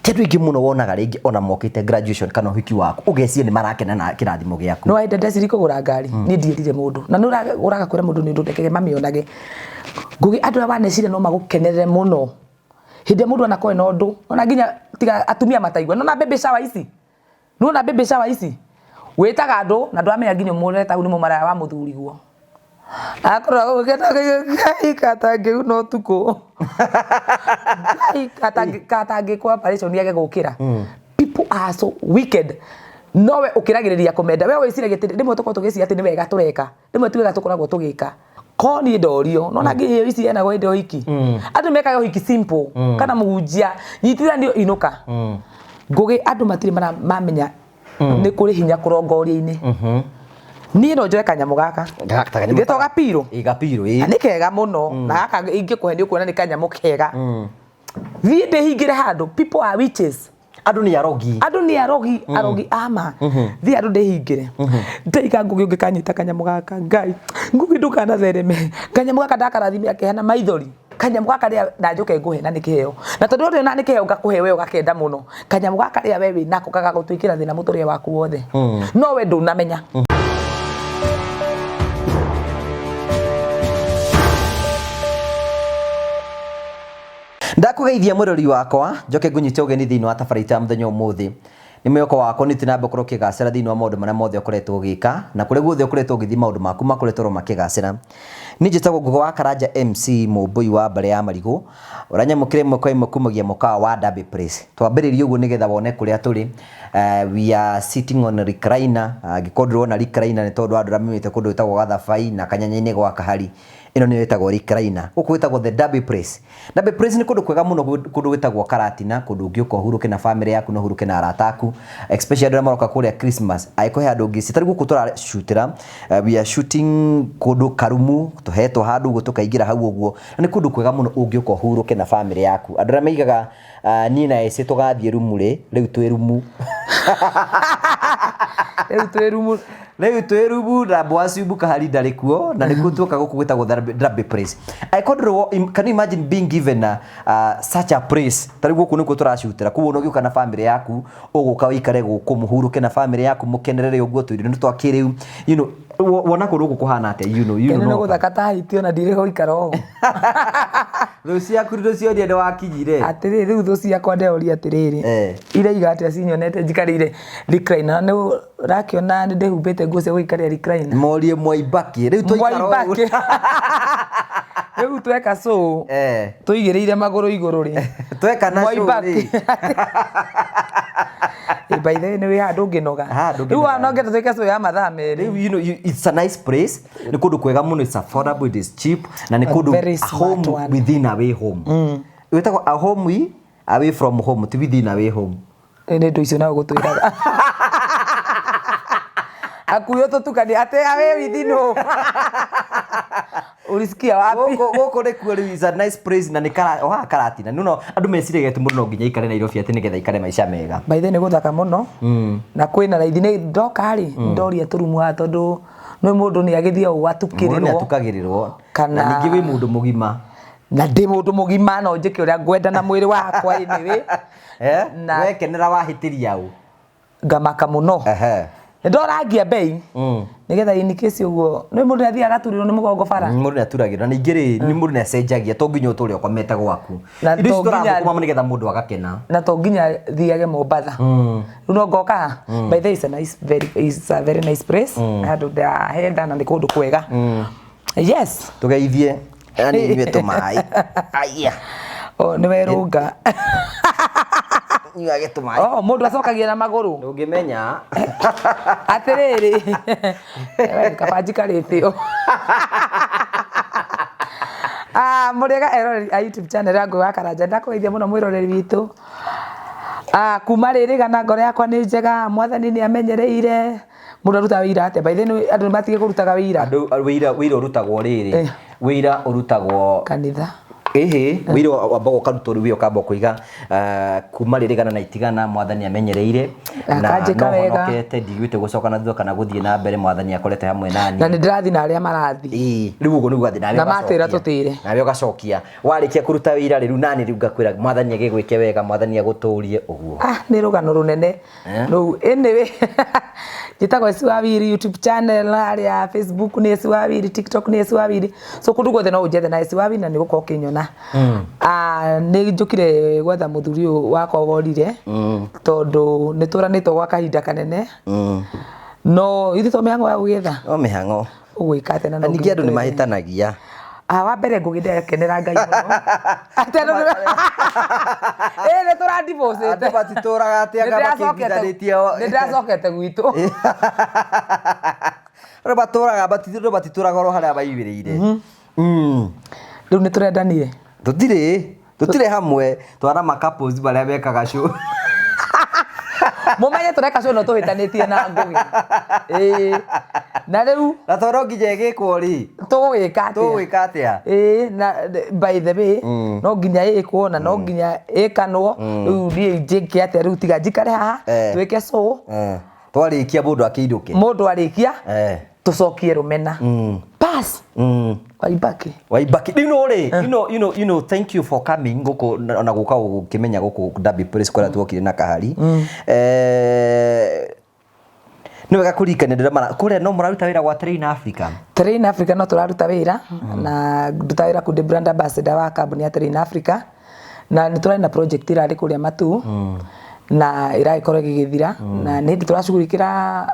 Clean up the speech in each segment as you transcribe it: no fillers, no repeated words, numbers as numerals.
Ti andũ aingĩ mũno wonaga rĩngĩ ona mokĩte graduation kana ũhiki waku ũgeciria nĩ marakena na kĩrathimo gĩaku. No hĩndĩ ndeciri kũgũra ngari, niĩ ndierire mũndũ. Na nĩ ũraga kwĩra mũndũ nĩ ũndũ ndekege mamĩonage. Ngũgĩ andũ aya waneciria no magũkenerere mũno. Hĩndĩ ĩrĩa mũndũ anakorwo ena ũndũ, ona nginya tiga atumia mataigua. Nĩwona baby shower ici? Nĩwona baby shower ici? Wĩtaga andũ na ndũramenya nginya ũmwe ũreta hau nĩ mũmaraya wa mũthuriguo. Akorwo agũgĩkena Ngai katangĩuna ũtukũ. Ngai katangĩkwo operation age gũkĩra. People are so wicked. Nowe ũkĩragĩrĩria kũmenda. We wĩciragia atĩ rĩmwe tũkoragwo tũgĩciria atĩ nĩ wega tũreka. Rĩmwe ti wega tũkoragwo tũgĩka. Ko niĩ ndorio. Nona nginya irio ici enagwo hĩndĩ ya ũhiki. Andũ mekaga ũhiki simple. Kana mũhunjia nyitithanio inũka. Ngũgĩ andũ matirĩ mamenya nĩ kũrĩ hinya kũrongoria-inĩ. Niĩ no njoe kanyamũ gaka. Gĩtagwo gapirũ. Ĩ gapirũ ĩ. Na nĩ kega mũno. Na gaka ingĩkũhe nĩ ũkuona nĩ kanyamũ kega. Thiĩ ndĩhingĩre handũ. People are witches. Andũ nĩ arogi. Andũ nĩ arogi, arogi ama. Thiĩ handũ ndĩhingĩre. Ndaiga Ngũgĩ ũngĩkanyita kanyamũ gaka. Ngai, Ngũgĩ ndũkanathereme. Kanyamũ gaka ndakarathimire akĩhana maithori. Kanyamũ gaka rĩa na njũke ngũhe na nĩ kĩheo. Na tondũ ũrĩ na nĩ kĩheo ngakũhe we ũgakenda mũno. Kanyamũ gaka rĩa we wĩ nako gagagũtuĩkĩra thĩna mũtũrĩre waku wothe. No we ndũnamenya. Ndakũgeithia mwĩrori wakwa, njoke ngũnyite ũgeni thĩinĩ wa tabarĩra itũ ya mũthenya ũmũthĩ. Nĩ mwĩhoko wakwa nĩ ũthiĩ na mbere gũkorwo ũkĩgacĩra thĩinĩ wa maũndũ marĩa mothe ũkoretwo ũgĩka, na kũrĩa guothe ũkoretwo ũgĩthiĩ maũndũ maku makoretwo oro makĩgacĩra. Niĩ njĩtagwo Ngũgĩ wa Karanja MC Mũmbũi wa mbarĩ ya Marigũ, ũranyamũkĩra ĩmwe kwa ĩmwe kumagia mũkawa wa Derby Place. Twambĩrĩrie ũguo nĩgetha wone kũrĩa tũrĩ. We are sitting on recliner, angĩkorwo ndũrona recliner nĩ tondũ wa andũ arĩa maumĩte kũndũ gwĩtagwo Gathabai na Kanyanya-inĩ gwa Kahari. Ĩno nĩyo ĩtagwo recliner. Gũkũ gwĩtagwo the Derby Place. Derby Place nĩ kũndũ kwega mũno kũndũ gwĩtagwo Karatina, kũndũ ũngĩũka ũhurũke na famĩlĩ yaku na ũhurũke na arata aku, especially andũ arĩa maroka kũrĩa Christmas. Angĩkorwo he handũ ũngĩciria, ta rĩu gũkũ tũracutĩra, we are shooting kũndũ karumu, tũhetwo handũ ũguo tũkaingĩra hau ũguo, na nĩ kũndũ kwega mũno ũngĩũka ũhurũke na famĩlĩ yaku. Andũ arĩa maigaga niĩ na Esĩ tũgathiĩ rumu rĩ, rĩu twĩ rumu. Rĩu twĩ rumu. Rĩu twĩ rumu na Boasiubu Kahari ndarĩ kuo na nĩkuo tuoka gũkũ gwĩtagwo Derby Place. Angĩkorwo ndũrĩ can you imagine being given such a place? Ta rĩu gũkũ nĩkuo tũracutĩra, koguo ona ũgĩũka na famĩlĩ yaku, ũgũka ũikare gũkũ mũhurũke na famĩlĩ yaku mũkenerere ũguo tũirio nĩ twa kĩrĩu. You know, wona kũndũ gũkũ kũhana atĩa? You know, you know, no. Gũthaka ta Haiti ona ndirĩ gũikara ũũ. Thũ ciaku ndũcionire nĩ wakinyire. Atĩrĩrĩ, rĩu thũ ciakwa ndeoria atĩrĩrĩ. Iraiga atĩa cinyonete njikarĩire recliner. Nĩ ũrakĩona nĩ ndĩhumbĩte nguo cia gũikarĩra recliner. Morie Mwaibaki. Rĩu twaikara ũguo. Mwaibaki. Rĩu tweka show. Tũigĩrĩire magũrũ igũrũ rĩ. Tweka na show rĩ. By the way nĩ wĩ haha ndũngĩnoga. Haha ndũngĩnoga. Rĩu wanongete twĩke show ya mathaa merĩ. Rĩu you know, it's a nice place. Nĩ kũndũ kwega mũno, it's affordable, it is cheap na nĩ A kũndũ very a smart home one. within a way home. Wĩtagwo a home away from home, ti within a way home. Nĩ ndũ icio nawe gũtwĩraga. Akuyo tũtukanie atĩ away within home. Ulisikia wapi? Gũkũ nĩkuo rĩu is a nice place na nĩ kara o haha Karatina. No andũ meciragia atĩ mũndũ no nginya aikare Nairobi atĩ nĩgetha aikare maica mega. By the way nĩ gũthaka mũno. Na kwĩna raithi nĩ ndoka rĩ, ndoria tũrumu haha tondũ nĩ mũndũ nĩ agĩthiĩ ũũ Mũndũ nĩ atukĩrĩrwo. atukagĩrĩrwo. Kana Na ningĩ wĩ mũndũ mũgima. Na ndĩ mũndũ mũgima no njĩke ũrĩa ngwenda na mwĩrĩ wakwa anyway. Na Wekenera wahĩtĩria ũ? Ngamaka mũno. Nĩndorangia mbei nĩgetha in case ũguo nĩ mũndũ nĩathiaga agaturĩrwo nĩ mũgongo bara. Mũndũ nĩaturagĩrwo na ningĩ rĩ nĩ mũndũ nĩacenjagia to nginya ũtũre ũkomete gwaku. Na Indo ici to nginya tũrathũkũma nĩgetha mũndũ agakena. Na to nginya thiage Mombatha. Rĩu no ngoka haha. By the way it's a nice very it's a very nice place. Handũ ndahenda na nĩ kũndũ kwega. Yes. Tũgeithie yani inyuĩ tũmaĩ. Aya. Oh, nĩ werũnga. Nyuage tũmaĩ. Oh, mũndũ acokagia na magũrũ. Ndũngĩmenya. Atĩrĩrĩ. We, kaba njikarĩte ũ. Ah, mũrĩega eroreri a YouTube channel ya Ngũgĩ wa Karanja. Ndakũgeithia mũno mwĩroreri witũ. Ah, kuma rĩrĩ gana ngoro yakwa nĩ njega, mwathani nĩ amenyereire. Mũndũ arutaga wĩira atĩa? By the way andũ nĩ matige kũrutaga wĩira. Andũ wĩira wĩira ũrutagwo rĩrĩ. Wĩira ũrutagwo kanitha. Ĩhĩ, wĩira wambaga ũkarutwo rĩu wĩra ũkamba kũiga kuma rĩrĩ gana na itigana mwathani amenyereire na Akanjĩka no wega. honokete ndiguĩte gũcoka na thutha kana gũthiĩ na mbere mwathani akorete hamwe nani. Na nĩ ndĩrathiĩ na arĩa marathiĩ. Ĩĩ, rĩu ũguo nĩguo athiĩ nawe Na matĩra ũgacokia. tũtĩre. Nawe ũgacokia warĩkia kũruta wĩira rĩ rĩu nani rĩu ngakwĩra mwathani agĩgwĩke wega mwathani agũtũrie ũguo. Ah, nĩ rũgano rũnene. Rĩu anyway njĩtagwo Esi Wawiri YouTube channel harĩa Facebook nĩ Esi Wawiri, TikTok nĩ Esi Wawiri, so kũndũ guothe no ũnjethe na Esi Wawiri na nĩ ũgũkorwo ũkĩnyona. Ah, nĩ njũkire gwetha mũthuri ũyũ wakwa worire tondũ nĩ tũranĩtwo gwa kahinda kanene no ithuĩ to mĩhang'o ya gũgĩetha. No mĩhang'o. Ũgwĩka atĩa na Na no ningĩ nginya andũ nĩ twethe. mahĩtanagia. Ah, wa mbere ngũgĩ ndakenera Ngai mũno. Atĩ andũ nĩ Ĩĩ nĩ tũra divorce Andũ matitũraga atĩ anga makĩiguithanĩtie o. Nĩ ndĩracokete gwitũ. Andũ matũraga andũ matitũraga oro harĩa maigĩrĩire. Rĩu nĩ tũrendanire. Tũtirĩ tũtirĩ hamwe twana ma couples marĩa mekaga show. Mũmenye tũreka show no tũhĩtanĩtie na Ngũgĩ. Ĩĩ. Na rĩu Na tondũ no nginya ĩgĩkwo rĩ, tũgũgĩka atĩa? tũgwĩka atĩa? Ĩĩ na by the way no nginya ĩkwo na no nginya ĩkanwo rĩu niĩ njĩke atĩa rĩu tiga njikare haha twĩke show. Twarĩkia mũndũ akĩinũke. Mũndũ arĩkia tũcokie rũmena. Pass. Waibaki. Waibaki. You know rĩ, you know, thank you for coming gũkũ ona gũka gũkĩmenya gũkũ Derby Place kũrĩa tuokire na kahari. Nĩ wega kũririkania ndĩrĩa mara kũrĩa no mũraruta wĩra gwa Train Africa. Train Africa no tũraruta wĩra na nduta wĩra kũu ndĩ brand ambassador wa kambuni ya Train Africa na nĩ tũrarĩ na project ĩrarĩ kũrĩa Matuu na ĩragĩkorwo ĩgĩgĩthira na nĩ hĩndĩ tũracugurikĩra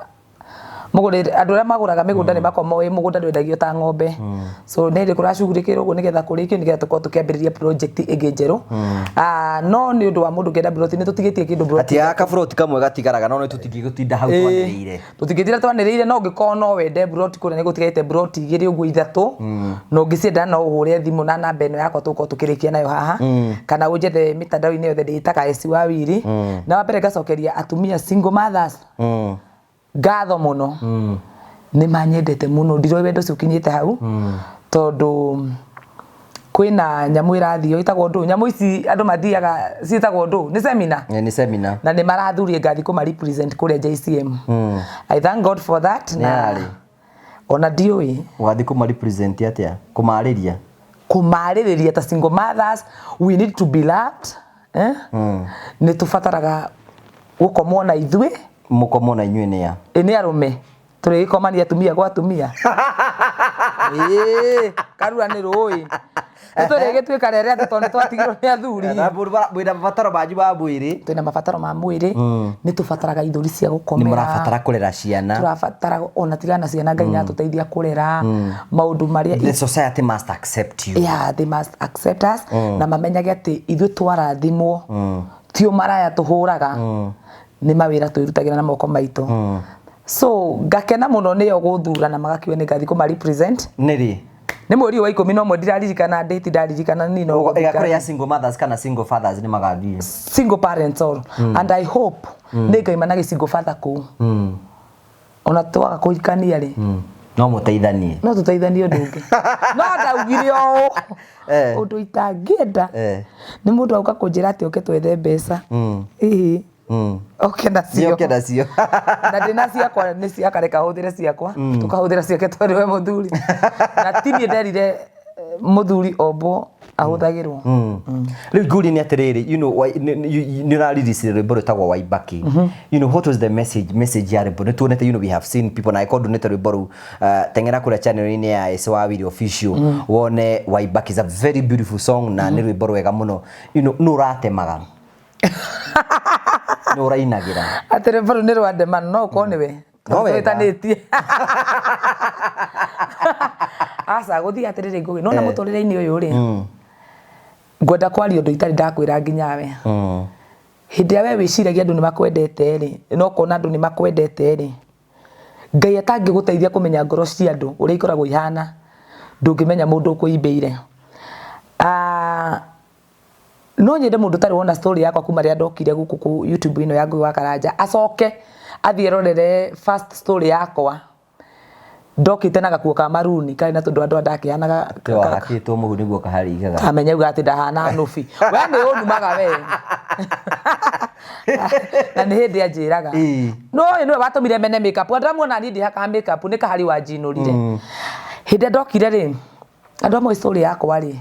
mũgũrĩ andũ arĩa magũraga mĩgũnda nĩ makoragwo moĩ mũgũnda ndwendagio ta ng'ombe so nĩ hĩndĩ kũracugurikĩrwo ũguo nĩgetha kũrĩkio nĩgetha tũkorwo tũkĩambĩrĩria project ĩngĩ njerũ. Ah, no nĩ ũndũ wa mũndũ ũngĩenda plot nĩ tũtigĩtie kĩndũ plot. Atĩ gaka kaburoti kamwe gatigaraga no nĩ tũtingĩgũtinda hau twanĩrĩire. Tũtingĩtinda twanĩrĩire no ũngĩkorwo no wende plot kũrĩa nĩ gũtigarĩte plot igĩrĩ ũguo ithatũ na ũngĩcienda no ũhũre thimũ na namba ĩno yakwa tũgũkorwo tũkĩrĩkia nayo haha kana ũnjethe mĩtandao-inĩ yothe ndĩĩtaga Esi Wawiri. Na wa mbere ngacokeria atumia single mothers ngatho mũno nĩ manyendete mũno ndiroĩ wendo ũcio ũkinyĩte hau tondũ kwĩna nyamũ ĩrathio ĩtagwo ndũ nyamũ ici andũ mathiaga ciĩtagwo ndũ nĩ seminar. Nĩ seminar. Na nĩ marathurie ngathi kũma represent kũrĩa JCM. I thank God for that. Nĩ yarĩ? Ona ndiũĩ. Ũgathiĩ kũma represent atĩa? Kũmarĩria? Kũmarĩrĩria ta single mothers we need to be loved, eh? Nĩ tũbataraga gũkomwo na ithuĩ. Mũkomwo na inyuĩ nĩ a? Ĩ nĩ arũme tũrĩgĩkomania atumia gwa atumia. Ĩĩ karura nĩ rũĩ nĩ tũrĩgĩtuĩka rere atĩ tondũ nĩ twatigirwo nĩ athuri. Na mwĩna mabataro manyu ma mwĩrĩ. Twĩna mabataro ma mwĩrĩ nĩ tũbataraga ithũri cia gũkomera. Nĩ mũrabatara kũrera ciana. Tũrabatara ona tigana na ciana Ngai nĩ atũteithia kũrera maũndũ marĩa The society must accept you. Yeah, they must accept us na mamenyage atĩ ithuĩ twarathimwo ti ũmaraya tũhũraga nĩ mawĩra twĩrutagĩra na moko maitũ. So ngakena mũno nĩo gũthura na magakiuga nĩ ngathi kũma represent. Nĩ rĩ? Nĩ mweri wa 11 ndiraririkana date ndaririkana ni no Ĩgakorwo ya single mothers kana single fathers nĩ magathiĩ. Single parents all and I hope nĩ ngaima na gĩ single father kũu ona twaga kũhikania rĩ No mũteithanie. No tũteithanie ũndũ ũngĩ no ndaugire ũũ ũndũ itangĩenda nĩ mũndũ auka kũnjĩra atĩ oke twethe mbeca ĩĩ oke nacio. Oke nacio. Na ndĩna ciakwa nĩ ciakareka hũthĩre ciakwa tũkahũthĩra ciake tondũ we mũthuri na ti niĩ nderire mũthuri ombwo ahũthagĩrwo. Rĩu ngũrie nĩ atĩrĩrĩ, you know, nĩ ũrarelease rwĩmbo rwĩtagwo Waibaki. You know, what was the message ya rwĩmbo? Nĩ tuonete, you know, we have seen people na angĩkorwo ndunĩte rwĩmbo rũu teng'era kũrĩa channel-inĩ ya Ese Wawiri official wone Waibaki is a very beautiful song na nĩ rwĩmbo rwega mũno. You know, nũ ũratemaga? Nũ ũrainagĩra? Atĩ rwĩmbo rũu nĩ rwa ndemano no ũkorwo nĩwe. No wega. Tũhĩtanĩtie. Aca gũthiĩ atĩrĩrĩ Ngũgĩ nona mũtũrĩre-inĩ ũyũ rĩ ngwenda kwaria ũndũ itarĩ ndakwĩra nginya we. Hĩndĩ ĩrĩa we wĩciragia andũ nĩ makwendete rĩ na ũkona andũ nĩ makwendete rĩ Ngai atangĩgũteithia kũmenya ngoro cia andũ ũrĩa ikoragwo ihana ndũngĩmenya mũndũ ũkũimbĩire. No nyende mũndũ ũtarĩ wona story yakwa kuma rĩrĩa ndokire gũkũ kũ YouTube ĩno ya Ngũgĩ wa Karanja acoke athiĩ erorere first story yakwa. Ndokĩte na gakuo ka maruni karĩ na tũndũ andũ ndakĩhanaga. Wahakĩtwo mũhu nĩguo kaharigaga. Amenya uga atĩ ndahana nũbi. We nĩ ũnumaga we. Na nĩ hĩndĩ anjĩraga. No ũyũ nĩwe watũmire mene makeup. Andũ amuona niĩ ndihakaga makeup nĩ kahari wanjinũrire. Hĩndĩ ĩrĩa ndokire rĩ, andũ amwe story yakwa rĩ,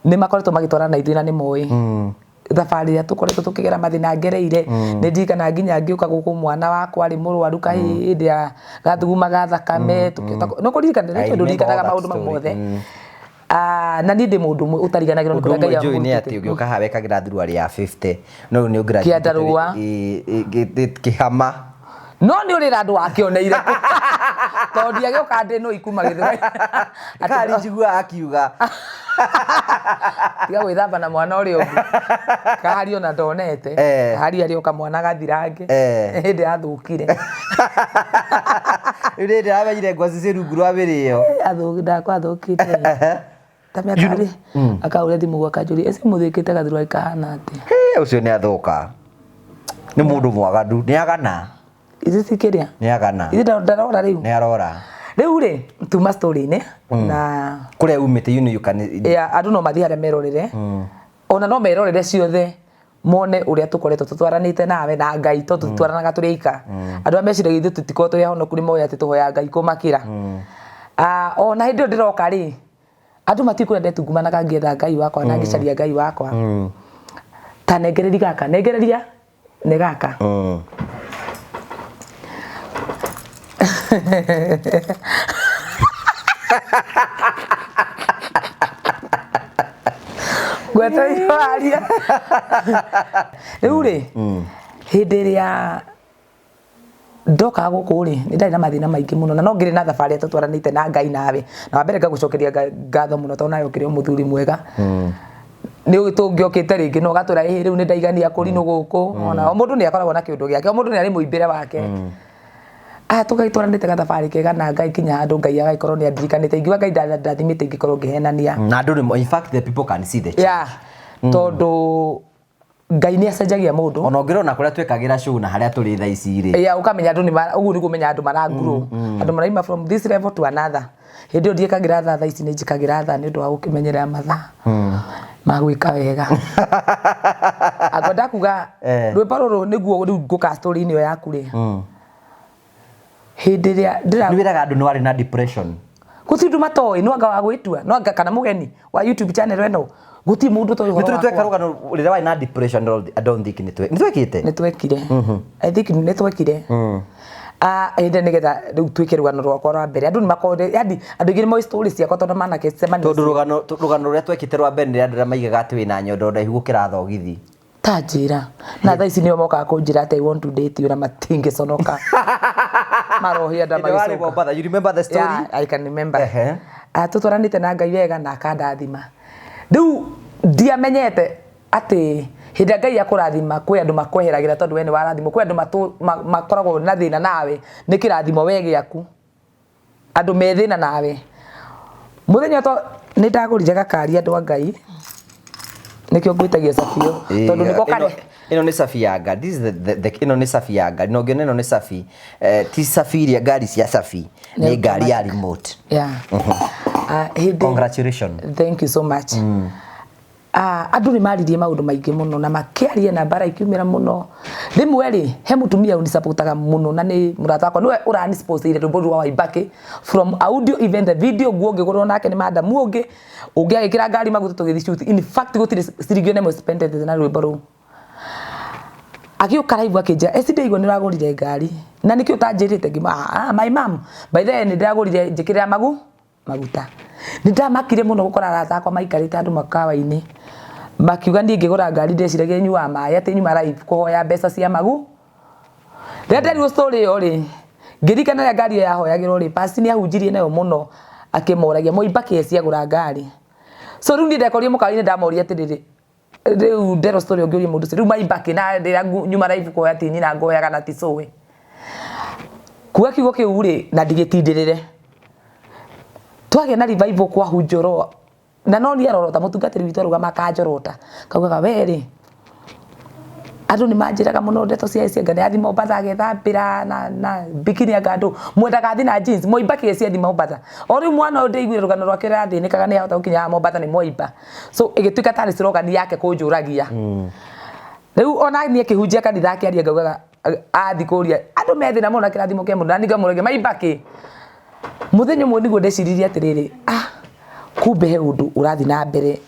nĩ makoretwo magĩtwarana na ithuĩ na nĩ moĩ. Thabarĩ ĩrĩa tũkoretwo tũkĩgera mathĩna ngereire, nĩ ndirikanaga nginya ngĩũka gũkũ mwana wakwa arĩ mũrwaru kahĩndĩ ya gathugumaga thakame, tũkĩhota nĩ ũkũririkana, nĩ tondũ ndirikanaga maũndũ mau mothe. Ah, na niĩ ndĩ mũndũ ũmwe ũtariganagĩrwo nĩ Ũndũ kũrĩa ũmwe Ngai njũĩ nĩ amũrutĩte. atĩ ũgĩũka haha wekagĩra thuruarĩ ya 50 no rĩu nĩ ũngraduate Kĩandarũa. Kĩhama. No nĩ ũrĩ andũ wakĩoneire kũ? Tondũ ndiagĩũka ndĩ nũi kuma Gĩthũrai. Kari njiguaga akiuga. Tiga gwĩthamba na mwana ũrĩa ũngĩ. Kahari ona ndonete. Kahari arĩ o kamwana gathirange. Hĩndĩ athũkire. Rĩu nĩ ndĩramenyire ngwaci ciĩ rungu rwa mĩrĩo. Ndakwa athũkĩte. Ta mĩaka rĩ, akahũra thimũ gwaka akanjũria, eci mũthĩkĩte gathuruarĩ kahana atĩa? Hĩ, ũcio nĩ athũka. Nĩ mũndũ mwaganu. Nĩ agana. Ithuĩ ti kĩrĩa? Nĩ agana. Ithuĩ ndarora rĩu. Nĩ arora. Rĩu rĩ, tuma story-inĩ na Kũrĩa umĩte you know you can. Yeah, andũ no mathiĩ harĩa merorere. Ona no merorere ciothe mone ũrĩa tũkoretwo tũtwaranĩte nawe na Ngai tondũ tũtwaranaga tũrĩ aika. Andũ arĩa meciragia ithuĩ tũtikoragwo tũrĩ ahonoku nĩ moĩ atĩ tũhoyaga Ngai kũmakĩra. Ah, ona hĩndĩ ĩyo ndĩroka rĩ, andũ matiũĩ kũrĩa ndetungumanaga ngĩetha Ngai wakwa na ngĩcaria Ngai wakwa. Ta nengereria gaka, nengereria nĩ gaka. Ngwetereire waria. Rĩu rĩ, hĩndĩ ĩrĩa ndokaga gũkũ rĩ, nĩ ndarĩ na mathĩna maingĩ mũno na no ngĩrĩ na thabarĩ tũtwaranĩte na Ngai nawe. Na wa mbere ngagũcokeria ngatho mũno tondũ nawe ũkĩrĩ o mũthuri mwega. Nĩ ũĩ tũngĩokĩte rĩngĩ na ũgatwĩra ĩhĩ rĩu nĩ ndaigania kũrinũ gũkũ. Ona o mũndũ nĩ akoragwo na kĩũndũ gĩake, o mũndũ nĩ arĩ mũimbĩre wake. Aya tũgagĩtwaranĩte gathabarĩ kega na Ngai kinya handũ Ngai agagĩkorwo nĩ andirikanĩte. Ingiuga Ngai ndandathimĩte ingĩkorwo ngĩhenania. Na andũ nĩ in fact the people can see the change. Yeah. Tondũ Ngai nĩ acenjagia mũndũ. Ona ũngĩrona kũrĩa twĩkagĩra show na harĩa tũrĩ thaa ici rĩ. Yeah, ũkamenya andũ nĩ ũguo nĩguo ũmenyaga andũ mara grow. Andũ maraima from this level to another. Hĩndĩ ĩyo ndiĩkagĩra thaa, thaa ici nĩ njĩkagĩra thaa nĩ ũndũ wa gũkĩmenyerera mathaa ma gwĩka wega. Ngwenda kuga rwĩmbo rũrũ nĩguo rĩu ngũka story-inĩ ĩyo yaku rĩ. Hĩndĩ ĩrĩa ndĩra Nĩ wĩraga andũ nĩ warĩ na depression. Gũtirĩ ũndũ matoĩ, no anga wa gwĩtua, no anga kana mũgeni wa YouTube channel ĩno, gũtirĩ mũndũ ũtoĩ Nĩ ũhoro tũrĩ tweka wakwa. rũgano rĩrĩa warĩ na depression I don't think nĩ twekĩte. Nĩ twekire. I think nĩ twekire. Ah, hĩndĩ nĩgetha rĩu twĩke rũgano rwakwa rwa mbere. Andũ nĩ makoragwo, yani andũ aingĩ nĩ moĩ story ciakwa tondũ managĩcemania. Tondũ rũgano rũrĩa twekĩte rwa mbere nĩ andũ arĩa maigaga atĩ wĩna nyondo ndaihu gũkĩra thogithi. Ta njĩra. Na thaa ici nĩo mokaga kũnjĩra atĩ I want to date you na matingĩconoka. Marohia nda Hĩndĩ warĩ magĩcoka. Mombatha, you remember the story? Yeah, I can remember. Ehe. Ah, tũtwaranĩte na Ngai wega na akandathima. Rĩu ndiamenyete atĩ hĩndĩ ĩrĩa Ngai akũrathima kwĩ andũ makweheragĩra tondũ we nĩ warathimwo. Kwĩ andũ makoragwo na thĩna nawe nĩ kĩrathimo we gĩaku. Andũ me thĩna nawe. Mũthenya to nĩ ndagũrire gakari andũ a Ngai. Nĩkĩo ngwĩtagia cabio. Tondũ nĩko kare. Ĩno nĩ cabi ya ngari. This is the ĩno nĩ cabi ya ngari. Na ũngĩona ĩno nĩ cabi, ti cabi iria ngari cia cabi. Nĩ ngari ya remote. Yeah. Hĩndĩ Congratulations. Thank you so much. Andũ nĩ maririe maũndũ maingĩ mũno na makĩaria na mbara ikiumĩra mũno. Rĩmwe rĩ, he mũtumia ũnisapotaga mũno na nĩ mũrata wakwa, nĩwe ũranisponsorire rwĩmbo rwa Waibaki from audio even the video, nguo ngĩgũrwo nake nĩ madam ũngĩ, ũngĩ agĩkĩra ngari maguta tũgĩthiĩ shoot. In fact gũtirĩ ciringi ona ĩmwe spended na rwĩmbo rũu. Agĩũka live akĩnjĩra, eci ndaigua nĩ ũragũrire ngari na nĩkĩ ũtanjĩrĩte? Ngĩmwĩra, my mom, by the way nĩ ndĩragũrire njĩkĩrĩra maguta. Nĩ ndamakire mũno gũkora arata akwa maikarĩte handũ mũkawa-inĩ makiuga niĩ ngĩgũra ngari ndeciragia nyuaga maĩ atĩ nyuma live kũhoya mbeca cia magu. Rĩrĩa nderirwo story ĩyo rĩ, ngĩririkana rĩrĩa ngari ĩyo yahoyagĩrwo rĩ, pastor nĩ ahunjirie nayo mũno akĩmoragia Moimbaki eci agũra ngari. So rĩu niĩ ndekorire mũkawa-inĩ ndamoria atĩrĩrĩ, rĩu nderwo story ũngĩũria mũndũ ũcio, rĩu Moimbaki na rĩrĩa nyuma live kũhoya ti nyina ngoyaga na ti cũwe. Kuga kiugo kĩu rĩ, na ndigĩtindĩrĩre. Twagĩa na revival kwa Hunjoro, na no niĩ arorota, mũtungatĩri witũ arũgama akanjorota, akaugaga we rĩ, Andũ nĩ manjĩraga mũno ndeto cia cia nĩ athi Mombatha agethambĩra na bikini, anga andũ mwendaga athi na jeans. Moimba kĩ ciathi Mombatha o rĩu mwana ũyũ ndĩiguire rũgano rwake rũrathĩnĩkaga nĩ ahota gũkinya Mombatha nĩ Moimba, so ĩgĩtuĩka tarĩ slogan yake kũnjũragia. Rĩu ona niĩ kĩhunjia kanitha akĩaria ngaugaga athi kũria andũ me thĩna mũno na kĩrathimo kĩa mũndũ na niĩ ngamũragia maimba kĩ. Mũthenya ũmwe nĩguo ndeciririe atĩrĩrĩ, ah, kumbe he ũndũ ũrathiĩ na mbere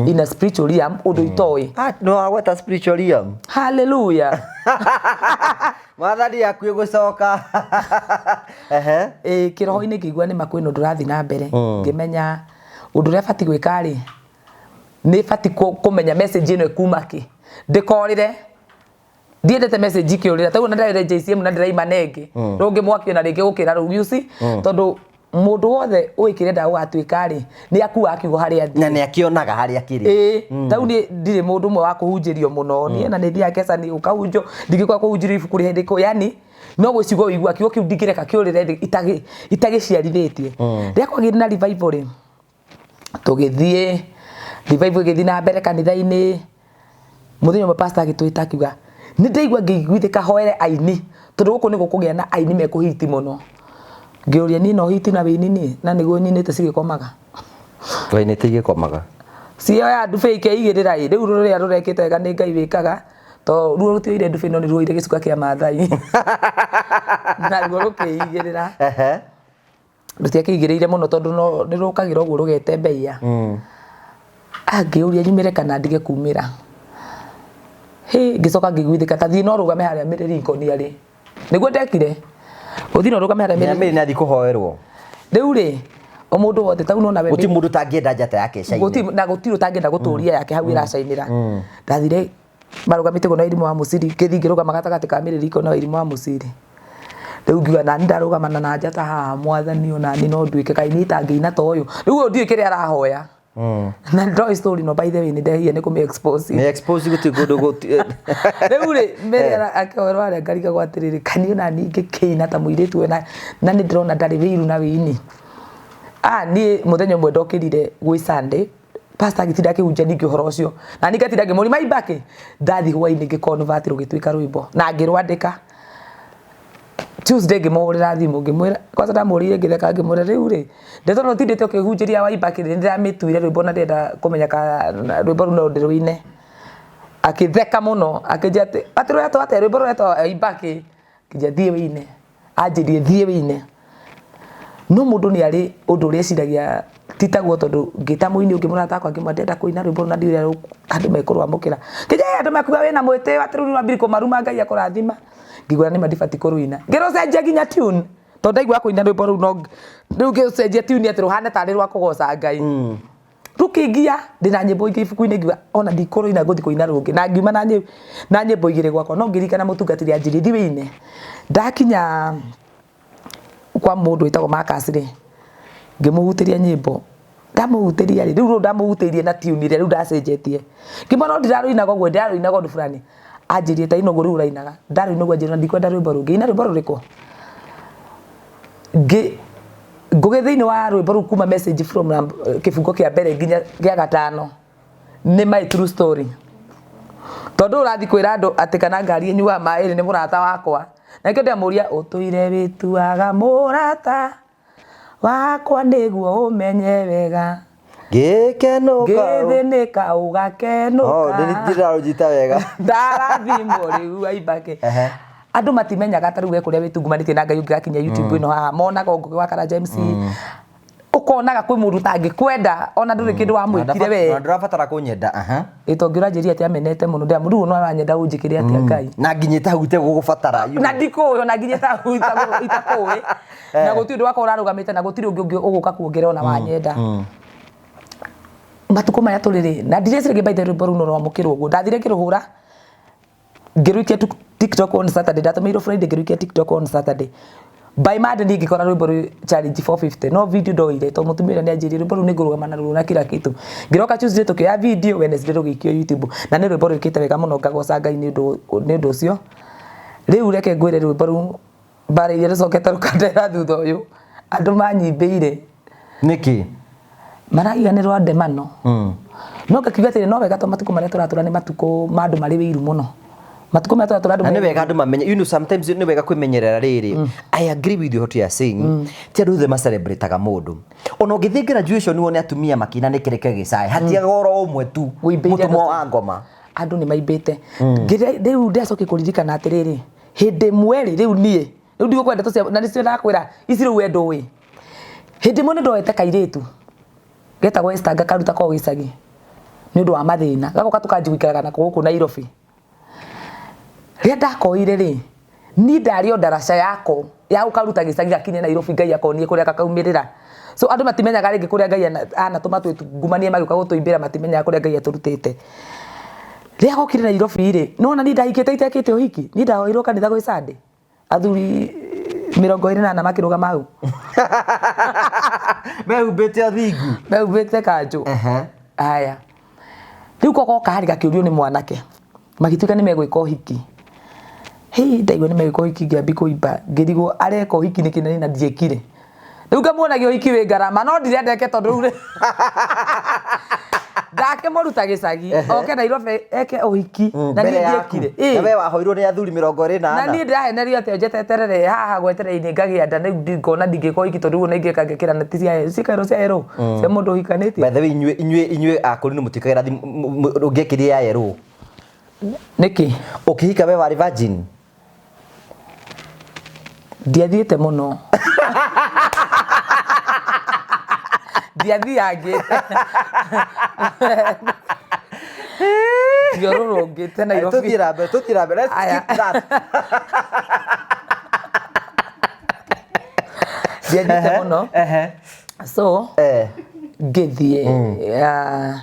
in a spiritual realm, ũndũ itoĩ. Ah, no wagweta spiritual realm. Hallelujah. Mwathani akuĩ gũcoka. Ehe. Ĩ kĩroho-inĩ ngĩigua nĩ ma kwĩna ũndũ ũrathiĩ na mbere. Ngĩmenya ũndũ ũrĩa batiĩ gwĩka rĩ, nĩ batiĩ kũmenya message ĩno ĩkuma kĩ, ndĩkorĩre. Ndiendete message ikĩũrĩra taguo na ndĩraire JCM na ndĩraima nengĩ rũngĩ mwaki ona rĩngĩ gũkĩra rũu, you see, tondũ mũndũ wothe ũĩ kĩrĩa endaga gũgatuĩka rĩ, nĩ akuaga kiugo harĩa athiĩ. Na nĩ akĩonaga harĩa kĩrĩ. Ĩĩ, tau niĩ ndirĩ mũndũ ũmwe wa kũhunjĩrio mũno. Niĩ na nĩ thiaga kecani ũkahunjio, ndingĩkorwo kũhunjĩrio ibuku rĩ hĩndĩ yani no gwĩ ciugo ũigua kiugo kĩu ndingĩreka kĩũrĩre thĩ itagĩciarithĩtie. Rĩrĩa kwagĩire na revival rĩ, tũgĩthiĩ revival ĩgĩthiĩ na mbere kanitha-inĩ. Mũthenya ũmwe pastor agĩtwĩta akiuga nĩ ndaigua ngĩiguithĩka hoere aini tondũ gũkũ nĩ gũkũgĩa na aini mekũhiti mũno. Ngĩũria niĩ no hiti na wĩini niĩ na nĩguo nyinĩte cigĩkomaga. Wainĩte igĩkomaga. Cioya ndubĩ ikeigĩrĩra ĩ, rĩu rũrĩa rũrekĩte wega nĩ Ngai wĩkaga, to ruo rũtioire ndubĩ no nĩ ruoire gĩcuka kĩa Maathai naruo rũkĩigĩrĩra. Rũtiakĩigĩrĩire mũno tondũ no nĩ rũkagĩra ũguo rũgetembeia. Angĩũria nyumĩre kana ndige kumĩra. Hĩ, ngĩcoka ngĩiguithĩka ta thiĩ no rũgame harĩa mĩrĩringoni arĩ. Nĩguo ndekire. Ũthiĩ na ũrũgame harĩa Mĩrĩ nĩ athiĩ kũhoerwo. Rĩu rĩ, o mũndũ wothe tau nona we Gũtirĩ mũndũ ũtangĩenda njata yake ĩcaine. Gũtirĩ na gũtirĩ ũtangĩenda gũtũria yake hau ĩracainĩra. Ndathire marũgamĩte ũguo na Irimũ wa Mũciri, ngĩthiĩ ngĩrũgama gatagatĩ ka mĩrĩriko na Irimũ wa Mũciri. Rĩu ngiuga nani ndarũgamana na njata haha mwathani onani no nduĩke kaĩ niĩ itangĩina ta ũyũ. Rĩu ũyũ ndiũĩ kĩrĩa arahoya. Na ndoĩ story no by the way nĩ ndehia nĩ kũmĩ expose. Nĩ expose gũtirĩ kũndũ gũti. Rĩu rĩ Mary akĩhoerwo harĩa ngarigagwo atĩrĩrĩ kani ona niĩ ingĩkĩina ta mũirĩtu ũyũ na nĩ ndĩrona ndarĩ wĩiru na wĩini. Ah, niĩ mũthenya ũmwe ndokĩrire gwĩ Sunday, pastor agĩtinda akĩhunjia ningĩ ũhoro ũcio na niĩ ngatinda ngĩmũria maibaki. Ndathiĩ hwainĩ ngĩ convert rũgĩtuĩka rwĩmbo na ngĩrwandĩka. Tuesday ngĩmũhũrĩra thimũ ngĩmwĩra, kwanza ndamũhũrĩire ngĩtheka ngĩmwĩra rĩu rĩ, ndeto ĩno ũtindĩte ũkĩhunjĩria Waibaki rĩ, nĩndĩramĩtuire rwĩmbo na ndĩrenda kũmenya kana rwĩmbo rũu no ndĩrũine. Akĩtheka mũno akĩnjĩra atĩ atĩ rũretwo atĩa? Rwĩmbo rũretwo Waibaki. Ngĩnjĩra thiĩ wĩine. Anjĩrire thiĩ wĩine. No mũndũ nĩ arĩ ũndũ ũrĩa eciragia ti taguo tondũ ngĩta mũini ũngĩ mũrata wakwa ngĩmwĩra ndĩrenda kũina rwĩmbo rũu na ndiũĩ ũrĩa andũ mekũrwamũkĩra. Akĩnjĩra andũ mekuga wĩna mwĩtĩo atĩ rĩu nĩ wambire kũmaruma Ngai akũrathima. Ngĩigua nĩma ndibatiĩ kũrũina. Ngĩrũcenjia nginya tune tondũ ndaiguaga kũina rwĩmbo rũu no rĩu ngĩrũcenjia tune atĩ rũhane tarĩ rwa kũgoca Ngai. Rũkĩngia ndĩna nyĩmbo ingĩ ibuku-inĩ ngiuga ona ndikũrũina ngũthiĩ kũina rũngĩ na ngiuma na nyĩmbo igĩrĩ gwakwa no ngĩririkana mũtungatĩri anjĩrire thiĩ wĩine. Ndakinya kwa mũndũ wĩtagwo Marcus rĩ, ngĩmũhutĩria nyĩmbo, ndamũhutĩria rĩ, rĩu rũrũ ndamũhutĩirie na tune ĩrĩa rĩu ndacenjetie. Ngĩmwĩra no ndirarũinaga ũguo ndĩrarũinaga ũndũ fulani. Anjĩrire ta ina ũguo rĩu ũrainaga. Ndarũina ũguo anjĩra ndikwenda rwĩmbo rũngĩ. Ina rwĩmbo rũrĩkũ? Ngĩ Ngũgĩ thĩinĩ wa rwĩmbo rũu kuma message from kĩbungo kĩa mbere nginya gĩa gatano nĩ my true story. Tondũ ũrathiĩ kwĩra andũ atĩ kana ngari ĩnyuaga maĩ rĩ, nĩ mũrata wakwa. Na nĩkĩo ndĩramũria ũtũire wĩtuaga mũrata wakwa nĩguo ũmenye wega. Ngĩkenũka. Ngĩthĩnĩka ũgakenũka. Oh, ndĩrarũnyita wega. Ndarathimwo rĩu Aibake. Andũ matimenyaga ta rĩu we kũrĩa wĩtungumanĩtie na Ngai ũngĩgakinya YouTube ĩno haha monaga o Ngũgĩ wa Karanja MC. Ũkonaga kwĩ mũndũ ũtangĩkwenda ona ndũrĩ kĩndũ wamwĩkire we. Na ndũrabatara kũnyenda. Aha. Ĩ to ngĩũranjĩria atĩ amenete mũno ndĩramwĩra rĩu ona wanyenda ũnjĩkĩre atĩa Ngai. Na nginya hau itegũgũbatara. Na ndikũĩ ona nginya itakũĩ. Na gũtirĩ ũndũ wakwa ũrarũgamĩte na gũtirĩ ũngĩ ũngĩ ũgũka kuongerera ona wanyenda. Matukũ maya tũrĩ rĩ, na ndireciria by the way rwĩmbo rũu no rwamũkĩrwo ũguo. Ndathire ngĩrũhũra ngĩrũikia TikTok on Saturday, ndatũmĩirwo Friday ngĩrũikia TikTok on Saturday. By Monday niĩ ngĩkora rwĩmbo rwĩ challenge 450 no video ndoire tondũ mũtumia ũrĩa nĩanjĩrire rwĩmbo rũu nĩngũrũgama naruo na kila kitu. Ngĩroka Tuesday tũkĩoya video, Wednesday rũgĩikio YouTube na nĩ rwĩmbo rwĩkĩte wega mũno ngagoca Ngai nĩ ũndũ ũcio. Rĩu reke ngwĩre rwĩmbo rũu mbara iria rũcokete rũkandehera thutha ũyũ andũ manyimbĩire. Nĩkĩ? Maraiga nĩ rwa ndemano. No ngakiuga atĩrĩ no wega tondũ matukũ marĩa tũratũra nĩ matukũ ma andũ marĩ wĩiru mũno. Matukũ maya tũratũra andũ Na nĩ wega andũ mamenye, sometimes nĩ wega kwĩmenyerera rĩrĩ. I agree with you what you are saying. Ti andũ othe macelebrataga mũndũ. Ona ũngĩthiĩ graduation wone atumia makĩina nĩ kĩreke gĩcae, hatiaga oro ũmwe tu Ũimbĩire mũtũmwo andũ. wa ngoma. Andũ nĩ maimbĩte. Rĩu ndĩracokia kũririkana atĩrĩrĩ, hĩndĩ ĩmwe rĩ, rĩu niĩ rĩu ndigũkwenda tũcia na nĩcio ndakwĩra ici rĩu we ndũĩ. Hĩndĩ ĩmwe nĩ ndoete kairĩtu getagwo Esther ngakaruta ko gĩcagi nĩ ũndũ wa mathĩna, gagoka tũkanjia gũikaraga nako gũkũ Nairobi. Rĩrĩa ndakoire rĩ, niĩ ndarĩ o ndaraca yako ya gũkaruta gĩcagi gakinye Nairobi Ngai akonie kũrĩa gakaumĩrĩra. So andũ matimenyaga rĩngĩ kũrĩa Ngai anatũma twĩtungumanie magĩũka gũtũimbĩra, matimenyaga kũrĩa Ngai atũrutĩte. Rĩrĩa gokire Nairobi rĩ, nĩwona niĩ ndahikĩte itekĩte ũhiki, niĩ ndahoirwo kanitha gwĩ Sunday. Athuri 24 makĩrũgama hau. Mehumbĩte ũthingu. Mehumbĩte kanjũ. Haya. Rĩu ko goka harĩ gakĩũrio nĩ mwanake. Magĩtuĩka nĩ megwĩka ũhiki. Hĩ, ndaigua nĩ megwĩka ũhiki ngĩambi kũimba. Ngĩrigwo areka ũhiki nĩkĩ na niĩ na ndiekire. Rĩu ngamuonagia ũhiki wĩ ngarama no ndirenda eke tondũ rĩu ndakĩmũruta gĩcagi oke Nairobi eke ũhiki na Mbere niĩ yaku. ndiekire. Ĩĩ. Na we wahoirwo nĩ athuri mĩrongo ĩrĩ na Na ana. niĩ ndĩrahenerio atĩ njeteterere haha gweterera-inĩ ngagĩa nda rĩu ngona ndingĩka ũhiki tondũ rĩu ona ingĩka ngekĩra neti cia ciĩkairwo cia yerũ cia mũndũ ũhikanĩtie. By the way, inyuĩ akũrũ nĩ mũtiĩkagĩra thimũ ũngĩekĩrire ya yerũ. Nĩkĩ? Ũkĩhika we warĩ virgin? Ndiathiĩte mũno. Ndiathiangĩte. Ndiorũrũngĩte Nairobi. Tũthiĩ na mbere, tũthiĩ na mbere. Let's Aya. skip that. Ndiathiĩte mũno. So, ngĩthiĩ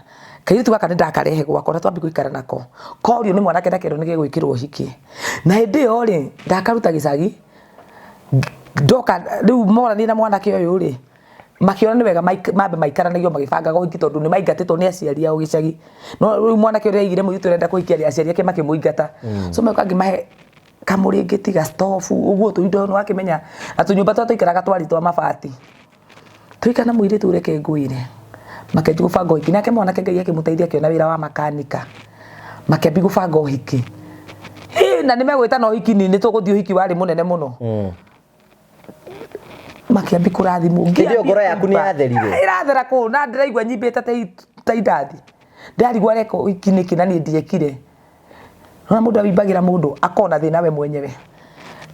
kairĩtu gaka nĩ ndakarehe gwakwa na twambia gũikara nako. Korio nĩ mwanake ndakerwo nĩ gegwĩkĩrwo ũhiki. Na hĩndĩ ĩyo rĩ, ndakaruta gĩcagi, ndoka rĩu moranire na mwanake ũyũ rĩ, makĩona nĩ wega mambe maikaranagie o magĩbangaga ũhiki tondũ nĩ maingatĩtwo nĩ aciari ao gĩcagi. No rĩu mwanake ũrĩa aigire mũirĩtu ũrĩa arenda kũhikia rĩ, aciari ake makĩmũingata. So magĩũka ngĩmahe kamũrĩngĩti, ga stove, ũguo tũindo nĩ wakĩmenya na tũnyũmba tũrĩa twaikaraga twarĩ twa mabati. Tũikara na mũirĩtu reke ngwĩre, makĩanjia gũbanga ũhiki. Nake mwanake Ngai akĩmũteithia akĩona wĩra wa makanika, makĩambia gũbanga ũhiki. Hĩ, na nĩ megwĩtana ũhiki nĩ tũgũthiĩ ũhiki warĩ mũnene mũno. Makĩambia kũrathimwo. Hĩndĩ ĩyo ngoro yaku nĩ yatherire? Ĩrathera kũ, na ndĩraigua nyimbĩte ta indathi. Ndarigwo areka ũhiki nĩkĩ na niĩ ndiekire. Nĩwona mũndũ awimbagĩra mũndũ akona thĩna we mwenyewe.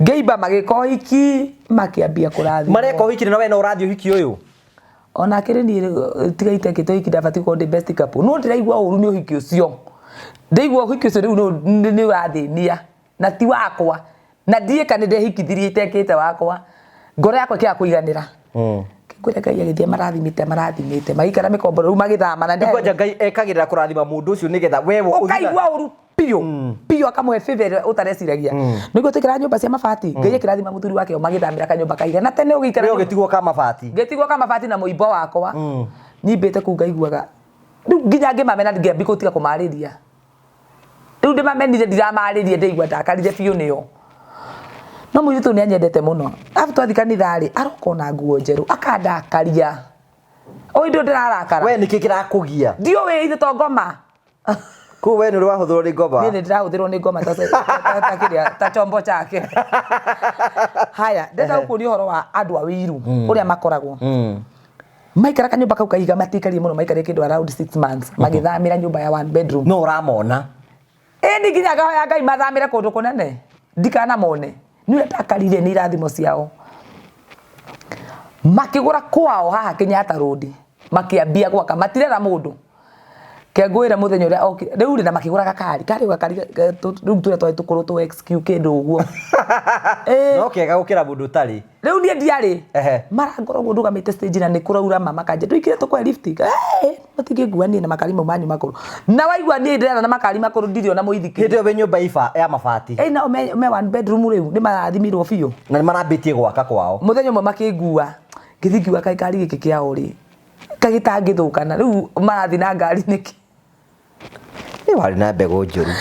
Ngĩimba magĩka ũhiki makĩambia kũrathimwo. Mareka ũhiki na we no ũrathiĩ ũhiki ũyũ? Ona kĩrĩ niĩ tiga itekĩte ũhiki ndabatiĩ gũkorwo ndĩ best couple. No ndĩraigua ũru nĩ ũhiki ũcio. Ndĩraigua ũhiki ũcio rĩu nĩ ũrathĩnia na ti wakwa. Na ndiĩka nĩ ndehikithirie itekĩte wakwa. Ngoro yakwa ĩkĩaga kũiganĩra. Ngĩkwĩra Ngai agĩthiĩ marathimĩte marathimĩte magĩikara mĩkomboro rĩu magĩthama na Rĩu kwanja Ngai ekagĩrĩra kũrathima mũndũ ũcio nĩgetha we ũthiĩ na- ũkaigua ũru biũ biũ akamũhe favor ĩrĩa ũtareciragia. Nĩguo twaikaraga nyũmba cia mabati, Ngai akĩrathima mũthuri wake o magĩthamĩra kanyũmba kaiga na tene ũgĩikara We ũgĩtigwo ka mabati. Ngĩtigwo ka mabati na mũimbo wakwa. Nyimbĩte kũu ngaiguaga rĩu nginya ngĩmamena ngĩambia gũtiga kũmarĩria. Rĩu ndĩmamenire ndiramarĩria ndĩigua ndakarire biũ nĩo. No mũirĩtu ũyũ nĩ anyendete mũno. Arabu twathiĩ kanitha rĩ, aroka ona nguo njerũ, akandakaria. Ũĩ ndũĩ ndĩrarakara. We nĩkĩ kĩrakũgia? Ndiũĩ ithe to ngoma. Kũu we nĩ ũrĩ wahũthĩrwo nĩ ngoma? Niĩ nĩ ndĩrahũthĩrwo nĩ ngoma ta kĩrĩa ta chombo chake. Haya, ndĩrenda gũkũria ũhoro wa andũ a wĩiru ũrĩa makoragwo. Maikara kanyũmba kau kaiga matiikarire mũno, maikarire kĩndũ around 6 months magĩthamĩra nyũmba ya one bedroom. No ũramona. Ĩni nginya ngahoya Ngai mathamĩre kũndũ kũnene ndikanamone. Nĩ ũrĩa ndakarire nĩ irathimo ciao. Makĩgũra kwao haha Kenyatta Road, makĩambia gwaka, matirera mũndũ. Ke ngwĩre mũthenya ũrĩa okire rĩu rĩ, na makĩgũra gakari karĩ gakari rĩu tũrĩa twarĩ tũkũrũ tũ XQ kĩndũ ũguo. Ĩĩ. No kega gũkĩra mũndũ ũtarĩ. Rĩu niĩ ndiarĩ. Marangora ũguo ndũgamĩte stage na nĩ kũraura ma makanja ndũikire tũkwe lift. Mũtingĩngua niĩ na makari mau manyu makũrũ. Na waigua niĩ ndĩrera na makari makũrũ ndirĩ ona mũithikiri. Hĩndĩ ĩyo wĩ nyũmba iba ya mabati. Ĩĩ nao me one bedroom rĩu nĩ marathimirwo biũ. Na nĩ marambĩtie gwaka kwao. Mũthenya ũmwe makĩngua ngĩthiĩ ngiuga kaĩ kari gĩkĩ kĩao rĩ kaĩ gĩtangĩthũkana rĩu marathiĩ na ngari nĩkĩ? Nĩ warĩ na mbegũ njũru.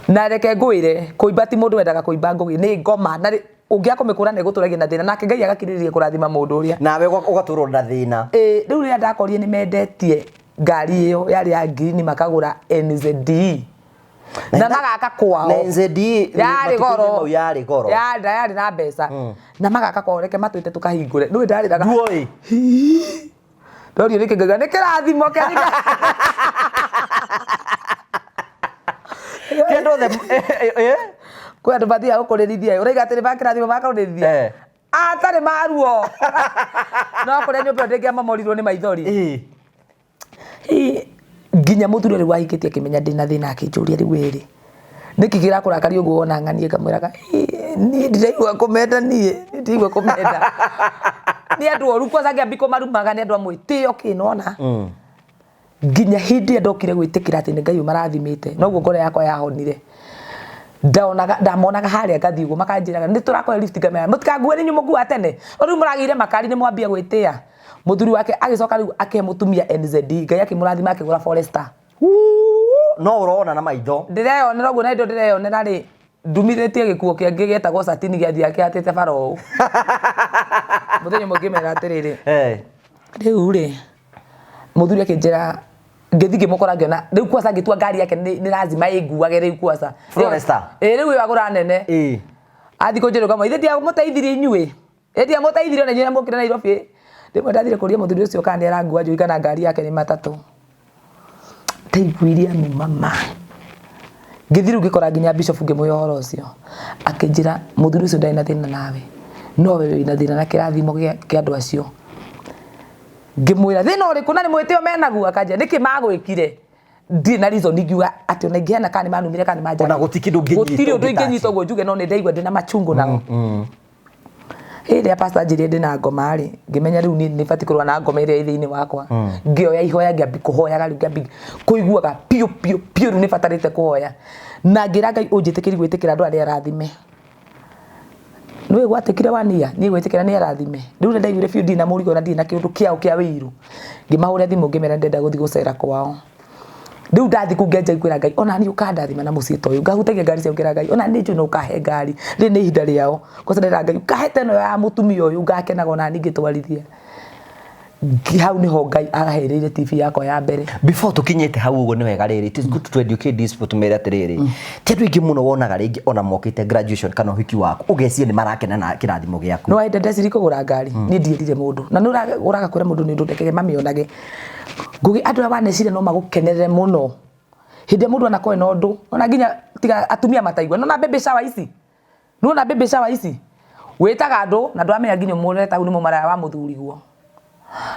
Na reke ngwĩre kũimba ti mũndũ wendaga kũimba ngũgĩ nĩ ngoma na ũngĩaga kũmĩkũra na ĩgũtũragia na thĩna nake Ngai agakirĩrĩria kũrathima mũndũ ũrĩa. Nawe ũgatũrwo na thĩna. Ĩĩ rĩu rĩrĩa ndakorire nĩ mendetie ngari ĩyo yarĩ ya ngirini makagũra NZDE. Na magaka kwao. Na NZE Yarĩ goro. matukũ-inĩ mau yarĩ goro. Yarĩ yarĩ na mbeca. Na magaka kwao, reke matwĩte tũkahingũre. Nĩũĩ ndarĩraga. Nduoĩ. Ndorio nĩkĩ, ngauga nĩ kĩrathimo kĩa Ti andũ othe Kwĩ andũ mathiaga gũkũrĩrithia, ũraiga atĩ nĩ makĩrathimo makũrĩrithia. Atarĩ maruo no kũrĩa nyũmba ĩyo ndĩngĩamamorirwo nĩ maithori. Ĩ, nginya mũthuri ũrĩa wahikĩtie akĩmenya ndĩna thĩna, akĩnjũria, "Rĩu ĩrĩ nĩkĩ kĩrakũrakaria ũguo wona ng'anie?" Ngamwĩraga, "Ĩ, niĩ ndiraigua kũmenda, niĩ ndiraigua kũmenda, nĩ andũ oru." Kwanza ngĩambi kũmarumaga, nĩ andũ a mwĩtĩo kĩ nona. Nginya hĩndĩ ĩrĩa ndokire gwĩtĩkĩra atĩ nĩ Ngai ũmarathimĩte, noguo ngoro yakwa yahonire. Ndaonaga, ndamonaga harĩa ngathiĩ ũguo, makanjĩraga, "Nĩ tũrakũhe lift." Ngamera, "Mũtikangue, nĩ inyuĩ mũkuaga tene. Rĩu mũragĩire makari, nĩ mwambia gwĩtĩa." Mũthuri wake agĩcoka rĩu akĩhe mũtumia NZD, Ngai akĩmũrathima, akĩgũra Forester. Huu, no ũrona na maitho. Ndĩreyonera ũguo, na indo ndĩreyonera rĩ, ndumithĩtie gĩkuo kĩangĩ gĩetagwo satini gĩathiaga kĩhatĩte bara ũũ. Mũthenya ũmwe ngĩmera atĩrĩrĩ, rĩu rĩ, mũthuri akĩnjĩra, ngĩthiĩ ngĩmũkora, ngĩona rĩu kwanza ngĩtua ngari yake nĩ lazima ĩnguage rĩu kwanza. Forester. Ĩ, rĩu ĩyo agũra nene. Athiĩ kũnjĩra ũkamwe, ithe ndiamũteithirie inyuĩ, ĩ ndiamũteithirie ona inyuĩ mũkire Nairobi. Rĩmwe ndathire kũria mũthuri ũcio kana nĩ arangua njũi kana ngari yake nĩ matatũ, ndaiguire anuma ma. Ngĩthiĩ rĩu ngĩkora nginya bishop, ngĩmwĩra ũhoro ũcio, akĩnjĩra, "Mũthuri ũcio ndarĩ na thĩna nawe, no we wĩna thĩna na kĩrathimo kĩa andũ acio." Ngĩmwĩra, "Thĩna ũrĩkũ, na nĩ mwĩtĩo menaguo?" Akanjĩra, "Nĩkĩ magwĩkire?" Ndirĩ na reason ingiuga atĩ ona ingĩhana kana nĩ manumire kana nĩ manjarĩrie. Ona gũtirĩ kĩndũ ũngĩnyita. Gũtirĩ ũndũ ũngĩtouch. Ingĩnyita ũguo njuge, no nĩ ndaigua ndĩna machungu nao. Hĩndĩ ĩrĩa pastor anjĩrire ndĩna ngoma rĩ, ngĩmenya rĩu niĩ nĩ batiĩ kũrũa na ngoma ĩrĩa ĩ thĩinĩ wakwa. Ngĩoya ihoya, ngĩambi kũhoyaga rĩu, ngĩambi kũiguaga piũ piũ piũ rĩu nĩ batarĩte kũhoya, na ngĩra Ngai ũnjĩtĩkĩrie gwĩtĩkĩra andũ aya nĩ arathime. Nĩũĩ gwatĩkire wania niĩ gwĩtĩkĩra nĩ arathime. Rĩu nĩ ndaiguire biũ ndirĩ na mũrigo na ndirĩ na kĩũndũ kĩao kĩa wĩiru. Ngĩmahũrĩra thimũ, ngĩmera ndĩrenda gũthiĩ gũcera kwao. Rĩu ndathiĩ kũu ngĩanjia kwĩra Ngai, ona niĩ ũkandathima na mũciĩ ta ũyũ. Ngahutagia ngari ciao ngĩra Ngai, ona niĩ njũĩ no ũkahe ngari, rĩrĩ nĩ ihinda rĩao. Kwanza ndĩra Ngai, ũkahe ta ĩno ya mũtumia ũyũ, ngakenaga ona niĩ ngĩtwarithia. Hau nĩho Ngai ahereire TV yakwa ya mbere. Before tukinyite hau ũguo, nĩ wega rĩrĩ, it is good to educate these people, tumere atĩrĩrĩ, ti andũ aingĩ mũno wonaga rĩngĩ ona mokĩte graduation kana ũhiki waku, ũgeciria nĩ marakena na kĩrathimo gĩaku. No hĩndĩ ndeciri kũgũra ngari, niĩ ndiĩrire mũndũ, na nĩ ũraga kwĩra mũndũ nĩ ũndũ ndekege mamĩonage. Ngũgĩ, andũ arĩa waneciria no magũkenerere mũno, hĩndĩ ĩrĩa mũndũ anakorwo na ũndũ, ona nginya tiga atumia mataigua nona baby shower ici, nona baby shower ici wĩtaga andũ na ndũramenya nginya mũreta hau nĩ mũmaraya wa mũthuriguo,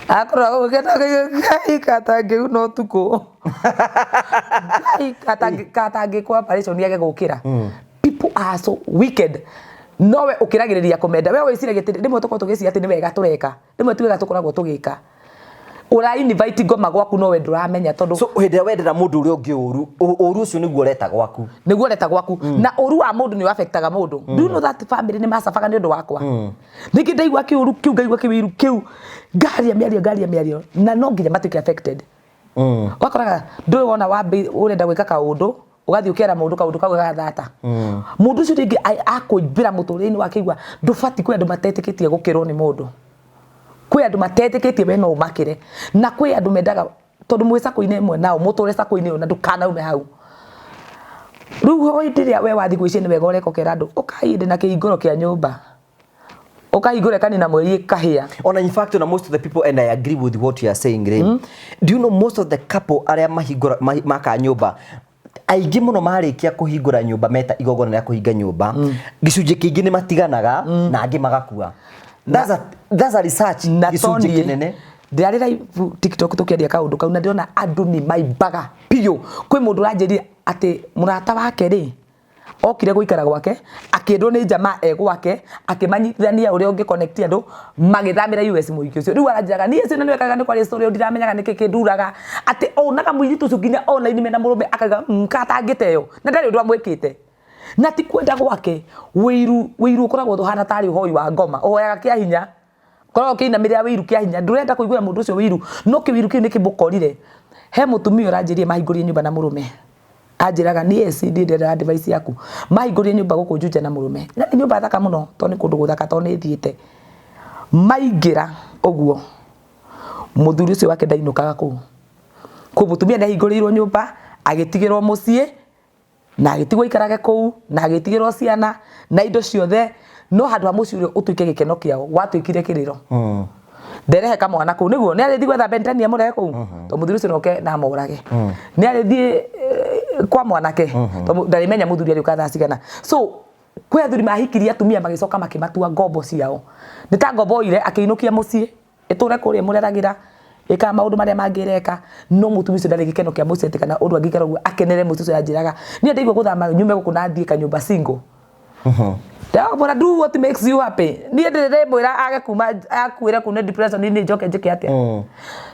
akorwo agũgĩkena, Ngai katangĩuna ũtukũ, Ngai katangĩkwo operation age gũkĩra. People are so wicked. Nowe ũkĩragĩrĩria kũmenda, we wĩciragia atĩ rĩmwe tũkoragwo tũgĩciria atĩ nĩ wega tũreka, rĩmwe ti wega tũkoragwo tũgĩka. Ũra invite ngoma gwaku, nowe ndũramenya tondũ So hĩndĩ ĩrĩa wendera mũndũ ũrĩa ũngĩ ũru, ũru ũcio nĩguo ũreta gwaku. Nĩguo ũreta gwaku, na ũru wa mũndũ nĩ affectaga mũndũ. Do you know that family nĩ macabaga nĩ ũndũ wakwa? Ningĩ ndaigua kĩũru kĩu, ngaigua kĩwĩiru kĩu, ngaria mĩario, ngaria mĩario, na no nginya matuĩke affected. Ũgakoraga ndũĩ wona wambi ũrenda gwĩka kaũndũ, ũgathiĩ ũkera mũndũ kaũndũ kau gagathata mũndũ ũcio rĩngĩ akũimbĩra mũtũrĩre-inĩ wake. Igua ndũbatiĩ, kwĩ andũ matetĩkĩtie gũkĩrwo nĩ mũndũ, kwĩ andũ matetĩkĩtie we no ũmakĩre, na kwĩ andũ mendaga tondũ mwĩ sacco-inĩ ĩmwe nao, mũtũre sacco-inĩ ĩyo na ndũkanaume hau. Rĩu hĩndĩ ĩrĩa we wathiĩ gwĩciria nĩ wega ũreka, ũkera andũ, "Ũkai, ndĩ na kĩhingũro kĩa nyũmba," ũkahingũra ĩkanina mweri ĩkahĩa. Ona in fact, ona most of the people, and I agree with what you are saying rĩ, do you know most of the couple arĩa mahingũra maka nyũmba, aingĩ mũno marĩkia kũhingũra nyũmba, meta igongona rĩa kũhinga nyũmba, gĩcunjĩ kĩingĩ nĩ matiganaga na angĩ magakua. That's a research. Na gĩcunjĩ toniĩ kĩnene. Ndĩrarĩ live TikTok tũkĩaria kaũndũ kau, na ndĩrona andũ nĩ maimbaga biũ. Kwĩ mũndũ ũranjĩrire atĩ mũrata wake rĩ, okire gũikara gwake, akĩndwo nĩ jamaa e gwake, akĩmanyitithania ũrĩa ũngĩ connect andũ, magĩthamĩra US. Mũhiki ũcio rĩu aranjĩraga niĩ cio nĩ wekaga nĩ kwaria story ĩyo, ndiramenyaga nĩkĩ kĩnduraga atĩ onaga mũirĩtu ũcio nginya online mena mũrũme, akauga, katangĩteo na ndarĩ ũndũ amwĩkĩte na ti kwenda gwake." Wĩiru, wĩiru ũkoragwo ũhana tarĩ ũhoi wa ngoma, ũhoyaga kĩa hinya, koragwo ũkĩinamĩrĩra wĩiru kĩa hinya. Ndũrenda kũiguĩra mũndũ ũcio wĩiru, no kĩwĩiru kĩu nĩ kĩmũkorire. He mũtumia ũranjĩrire mahingũrire nyũmba na mũrũme, anjĩraga niĩ eci ndiĩ ndĩrenda advice yaku. Mahingũrire nyũmba gũkũ Juja na mũrũme, na nĩ nyũmba thaka mũno, tondũ nĩ kũndũ gũthaka, tondũ nĩ thiĩte. Maingĩra ũguo, mũthuri ũcio wake ndainũkaga kũu. Kũ mũtumia nĩ ahingũrĩirwo nyũmba, agĩtigĩrwo mũciĩ. Na agĩtigwo aikarage kũu na agĩtigĩrwo ciana na indo ciothe, no handũ ha mũciĩ ũrĩa ũtuĩke gĩkeno kĩao, watuĩkire kĩrĩro. Nderehe kamwana kũu nĩguo nĩ arĩthiĩ gwetha Bentani amũrehe kũu, tondũ mũthuri ũcio noke na amũrage. Nĩ arĩthiĩ kwa mwanake, tondũ ndarĩmenya mũthuri arĩũka thaa cigana. So kwĩ athuri mahikirie atumia magĩcoka makĩmatua ngombo ciao. Nĩ ta ngombo oire akĩinũkia mũciĩ, ĩtũre kũrĩa ĩmũreragĩra, ĩkaga maũndũ marĩa mangĩ ĩreka, no mũtumia ũcio ndarĩ gĩkeno kĩa mũciĩ atĩ kana ũndũ angĩikara ũguo akenere mũciĩ ũcio. Anjĩraga niĩ ndaigua gũthama nyume gũkũ na thiĩ kanyũmba single. Ndamwĩra, "Do what makes you happy." Niĩ ndĩrĩmwĩra age kuma akuĩre kũu nĩ depression, niĩ njoke njĩke atĩa?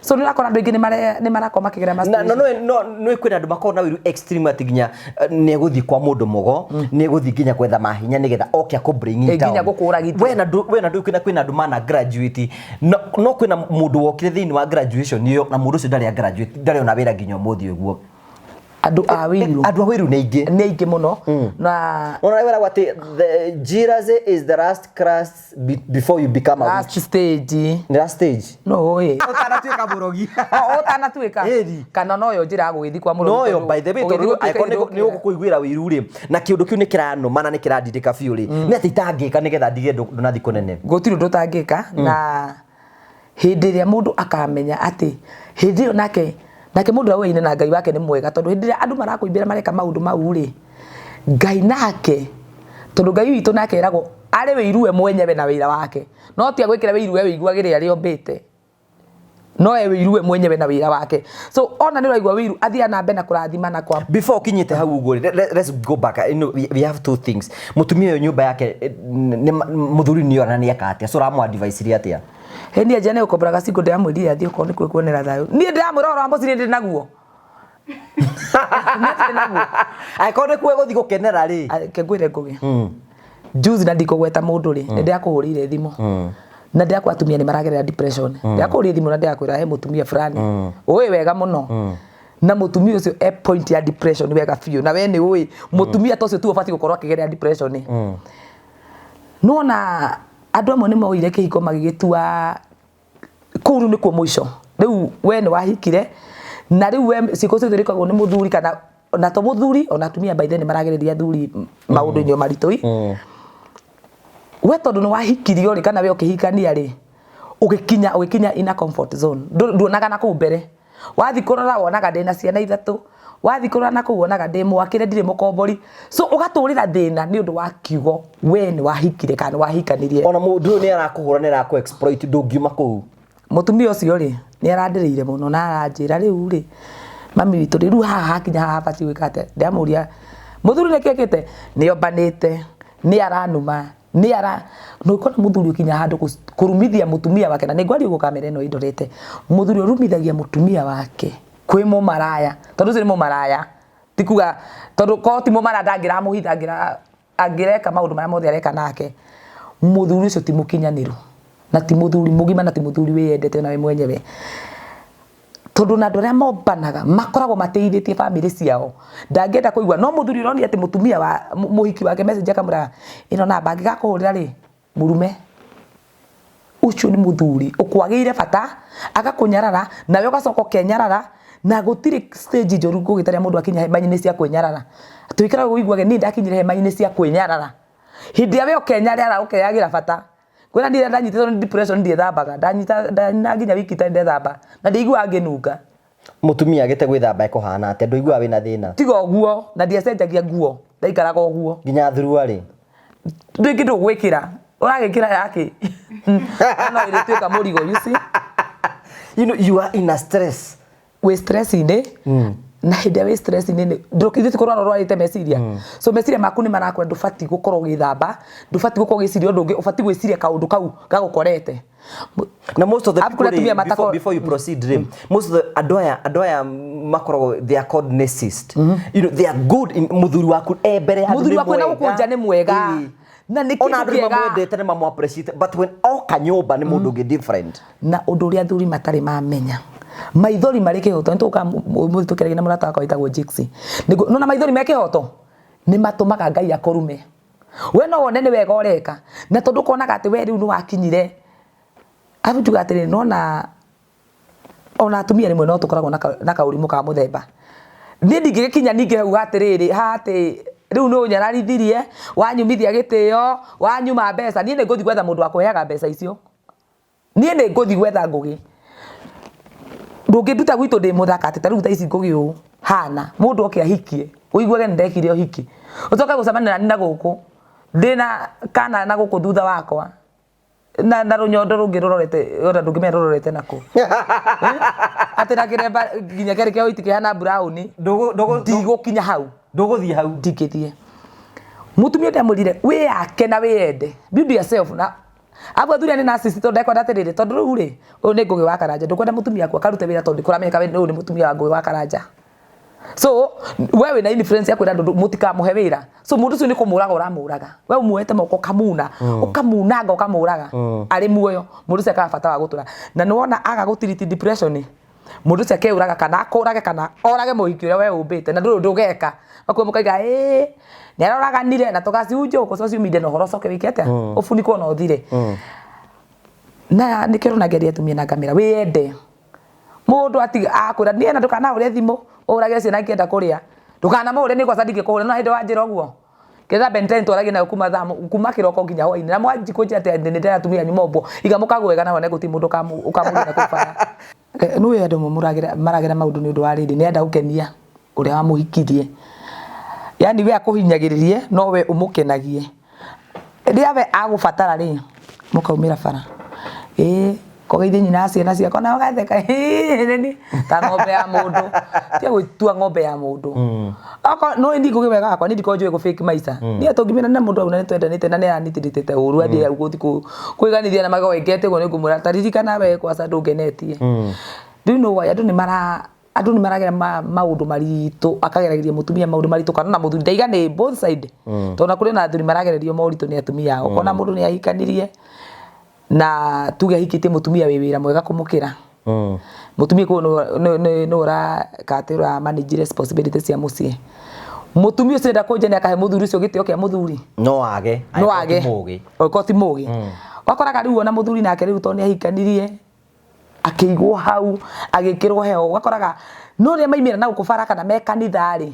So nĩ ũrakora andũ aingĩ nĩ marakorwo makĩgerera na no no no kwĩna andũ makoragwo na wĩiru extreme atĩ nginya nĩ egũthiĩ kwa mũndũ mũgo, nĩ egũthiĩ nginya gwetha mahinya nĩgetha oke akũ bring it down. Nginya gũkũragithia. We na ndũ we na ndũ kwĩna andũ mana graduate, no kwĩna mũndũ wokire thĩinĩ wa graduation ĩyo na mũndũ ũcio ndarĩ a graduate, ndarĩ ona wĩra nginya ũmũthĩ ũguo. Andũ a wĩiru. Andũ a wĩiru nĩ aingĩ. Nĩ aingĩ mũno na ona wĩragwo atĩ the jealousy is the last class before you become a last witch. Stage. Nĩ last stage. No ũĩ. Ũtanatuĩka mũrogi. Ũtanatuĩka. Ĩni. Kana noyo njĩra ya gũgĩthiĩ kwa mũrogi. Noyo. Tondũ By the way, ũgĩthiĩ tondũ gũtuĩka angĩkorwo indo nĩ ũgũkũiguĩra wĩiru rĩ, na kĩũndũ kĩu nĩ kĩranũma na nĩ kĩrandindĩka biũ rĩ, nĩ atĩ itangĩka nĩgetha ndige ndũnathiĩ kũnene? Gũtirĩ ũndũ ũtangĩka. Na hĩndĩ ĩrĩa mũndũ akamenya atĩ hĩndĩ ĩyo nake mũndũ ũrĩa ũyaine na Ngai wake nĩ mwega, tondũ hĩndĩ ĩrĩa andũ marakũimbĩra mareka maũndũ mau rĩ, Ngai nake, tondũ Ngai witũ nake eragwo arĩ wĩiru we mwenyewe na wĩra wake, no ti agwĩkĩra wĩiru we wĩiguagĩre arĩa ombĩte, no e wĩiru we mwenyewe na wĩra wake. So ona nĩ ũraigua wĩiru, athiaga na mbere na kũrathima na kwa Before ũkinyĩte hau ũguo rĩ, let's go back. We have two things. Mũtumia ũyũ nyũmba yake mũthuri nĩ ona nĩ eka atĩa? So ũramũ advice atĩa? Hĩndĩ anjia nĩ gũkombora gacingo, ndĩramwĩrire athiĩ okorwo nĩ kwĩkuonera thayũ. Niĩ ndĩramwĩra ũhoro wa mũciĩ, ndĩ naguo. Niĩ ndirĩ naguo. Angĩkorwo nĩ kuo gũthiĩ gũkenera rĩ. Reke ngwĩre, Ngũgĩ, juzi, na ndikũgweta mũndũ rĩ, nĩ ndĩrakũhũrĩire thimũ na ndĩrakwĩra atumia nĩ maragerera depression. Ndĩrakũhũrĩire thimũ na ndĩrakwĩra he mũtumia fulani ũĩ wega mũno, na mũtumia ũcio e point ya depression wega biũ, na we nĩ ũĩ mũtumia ta ũcio tu ũbatiĩ gũkorwo akĩgerera depression. Nĩwona andũ amwe nĩ moire kĩhiko magĩgĩtua kũu rĩu nĩkuo mũico. Rĩu we nĩ wahikire na rĩu we ciĩko ciothe rĩkoragwo nĩ mũthuri kana na to mũthuri, ona atumia by then nĩ maragereria athuri maũndũ-inĩ maritũ. We tondũ nĩ wahikirio rĩ, kana we ũkĩhikania rĩ, ũgĩkinya in a comfort zone. Nduonaga na kũu mbere. Wathiĩ kũrora wonaga ndĩna ciana ithatũ, wathiĩ kũrora na kũu wonaga ndĩ mwakĩre, ndirĩ mũkombori. So ũgatũrĩra thĩna nĩ ũndũ wa kiugo we nĩ wahikire kana nĩ wahikanirie. Ona mũndũ ũyũ nĩ arakũhũra, nĩ arakũ exploit, ndũngiuma kũu. Mũtumia ũcio rĩ, nĩ arandĩrĩire mũno na aranjĩra, "Rĩu rĩ, mami witũ rĩ, rĩu haha hakinya haha batiĩ gwĩka atĩa?" Ndĩramũria, "Mũthuri nĩkĩ ekĩte?" Nĩ ombanĩte, nĩ aranuma, nĩ ara na ũkona mũthuri ũkinya handũ kũrumithia mũtumia wake. Na nĩ ngwaria ũguo kamera ĩno ĩndorete. Mũthuri ũrumithagia mũtumia wake kwĩ mũmaraya, tondũ ũcio nĩ mũmaraya, ti kuga tondũ korwo ti mũmaraya ndangĩramũhitha, angĩreka maũndũ marĩa mothe areka nake. Mũthuri ũcio ti mũkinyanĩru na ti mũthuri mũgima na ti mũthuri wĩyendete ona we mwenyewe, tondũ na andũ arĩa mombanaga makoragwo mateithĩtie bamĩrĩ ciao, ndangĩenda kũigua. No mũthuri ũronia atĩ mũtumia wa mũhiki wake message akamwĩra, "Ĩno namba angĩgakũhũrĩra rĩ, mũrume." Ũcio nĩ mũthuri ũkwagĩire bata, agakũnyarara nawe ũgacoka ũkenyarara. Na gũtirĩ stage njũru ngũgĩtarĩa mũndũ akinya hema-inĩ cia kwĩnyarara. Twĩkĩraga ũiguage niĩ ndakinyire hema-inĩ cia kwĩnyarara hĩndĩ ĩrĩa we ũkenyarara, ũkeyagĩra bata. Kwĩna niĩ ndanyitĩtwo nĩ depression, ndiethambaga, ndanyita na nginya wiki itarĩ ndethamba na ndiaiguaga ngĩnunga. Mũtumia agĩte gwĩthamba ĩkũhana atĩa? Ndũiguaga wĩna thĩna? Tiga ũguo, na ndiacenjagia nguo, ndaikaraga ũguo. Nginya thuruarĩ? Ndũrĩ kĩndũ ũgwĩkĩra, ũragĩkĩra yakĩ no ĩrĩtuĩka mũrigo, you see. You are in a stress. Wĩ stress-inĩ, na hĩndĩ ĩrĩa wĩ stress-inĩ ithuĩ tũkoragwo rwarĩte meciria. So meciria maku nĩ marakwĩra ndũbatiĩ gũkorwo ũgĩthamba, ndũbatiĩ gũkorwo ũgĩciria ũndũ ũngĩ, ũbatiĩ gwĩciria kaũndũ kau gagũkorete. Na most of the Arabu people kũrĩa atumia rĩ, before you proceed rĩ, most of the andũ aya makoragwo, they are called narcissist. They are good in mũthuri waku e mbere ya andũ Mũthuri nĩ waku na mwega. gũkũ nja nĩ mwega. Na nĩ Ona kĩndũ andũ nĩ kĩega. mamwendete, nĩ mamũ appreciate, but when oka nyũmba nĩ mũndũ ũngĩ different. Na ũndũ ũrĩa athuri matarĩ mamenya, maithori marĩ kĩhoto. Nĩ tũka mũthĩ tũkĩaragia na mũrata wakwa wĩtagwo Jixi. Nĩguo na maithori me kĩhoto nĩ matũmaga Ngai akũrume. We no wone nĩ wega ũreka, na tondũ ũkonaga atĩ we rĩu nĩ wakinyire. Arabu njuga atĩrĩrĩ, nona ona atumia rĩmwe no tũkoragwo na kaũrimũ ka mũthemba. Niĩ ndingĩgĩkinya ningĩ hau atĩrĩrĩ, haha atĩ rĩu nĩ ũnyararithirie, wanyumithia gĩtĩo, wanyuma mbeca. Niĩ nĩ ngũthiĩ gwetha mũndũ wa kũheaga mbeca icio. Niĩ nĩ ngũthiĩ gwetha Ngũgĩ. Ndũngĩnduta gwitũ ndĩ mũthaka atĩ ta rĩu thaa ici Ngũgĩ ũũ hana, mũndũ oke ahikie, ũiguage nĩ ndekire ũhiki. Ũcoke gũcemania nani na gũkũ, ndĩna kana na gũkũ thutha wakwa. Na rũnyondo rũngĩ rũrorete, ona ndũngĩmenya rũrorete nakũ. Atĩ na kĩremba nginya kĩarĩ kĩa white kĩhana brown. Ndigũkinya hau. Ndũgũthiĩ hau. Ndingĩthiĩ. Mũtumia ndamwĩrire wĩyake na wĩyende. Build yourself na Abu athuri aya nĩ narcissist tondũ ndekwenda atĩrĩrĩ tondũ rĩu rĩ ũyũ nĩ Ngũgĩ wa Karanja ndũkwenda mũtumia waku akarute wĩra tondũ kũramenyeka we ũyũ nĩ mũtumia wa Ngũgĩ wa Karanja. So we wĩna influence ya kwĩra andũ mũtikamũhe wĩra. So mũndũ ũcio nĩ kũmũraga ũramũraga. We ũmuoete moko ũkamuna, ũkamunanga ũkamũraga arĩ muoyo. Mũndũ ũcio akaga bata wa gũtũra. Na nĩ wona aga gũtiriti depression mũndũ ũcio akeũraga kana akũrage kana orage mũhiki ũrĩa we ũmbĩte na ndũrĩ ũndũ ũgeka. Makuo mũkaiga ĩĩ nĩ aroraganire na tũgacihunjia gũkũ social media na ũhoro ũcoke wĩke atĩa? Ũbunikwo na ũthire. Na nĩkĩo ũrona ngĩaria atumia na ngamĩra wĩyende. Mũndũ atiga akwĩra niĩ na ndũkanahũre thimũ ũrage ciana ikĩenda kũrĩa. Ndũkanamũhũre niĩ kwanza ndingĩkũhũra no hĩndĩ wanjĩra ũguo. Ketha Ben 10 twaragia nayo kuma thaa kuma kĩroko nginya hwainĩ na mwanji kũnjĩra atĩ nĩ ndĩra atumia anyu mombwo iga mũkagwega na wone gũtirĩ mũndũ ũkamũria na kũu bara. Nĩũĩ andũ amwe maragera maũndũ nĩ ũndũ wa rĩrĩ nĩ enda gũkenia ũrĩa wamũhikirie. Yaani we akũhinyagĩrĩrie no we ũmũkenagie. Rĩrĩa we agũbatara rĩ, mũkaumĩra bara. Ĩĩ kogeithie nyina wa ciana ciakwa na ũgatheka hĩĩ ta ng'ombe ya mũndũ. Tiga gwĩtua ng'ombe ya mũndũ. Okorwo nĩũĩ niĩ Ngũgĩ wega wakwa niĩ ndikoragwo njũĩ gũ fake maica. Niĩ tũngiumĩra na mũndũ hau na nĩtwendanĩte na nĩaranitĩrĩte ũru athiĩ hau gũthiĩ kwĩganithia na magego engete ũguo nĩngũmwĩra ta ririkana we kwanza ndũngenetie. Do you know why andũ nĩmara andũ nĩ maragera maũndũ maritũ akageragĩria mũtumia maũndũ maritũ kana ona mũthuri ndaiga nĩ both side tondũ na kũrĩ na athuri maragererio moritũ nĩ atumia ao ũkona mũndũ nĩ ahikanirie na tuge ahikĩtie mũtumia wĩ wĩra mwega kũmũkĩra mũtumia koguo nĩ ũraka atĩ ũra manage responsibility cia mũciĩ mũtumia ũcio enda kũnja nĩ akahe mũthuri ũcio gĩtĩo kĩa mũthuri. No age. No age angĩkorwo ti mũgĩ. Wakoraga rĩu ona mũthuri nake rĩu tondũ nĩ ahikanirie akĩigwo hau agĩkĩrwo heho ũgakoraga no rĩrĩa maimĩra na gũkũ bara kana me kanitha rĩ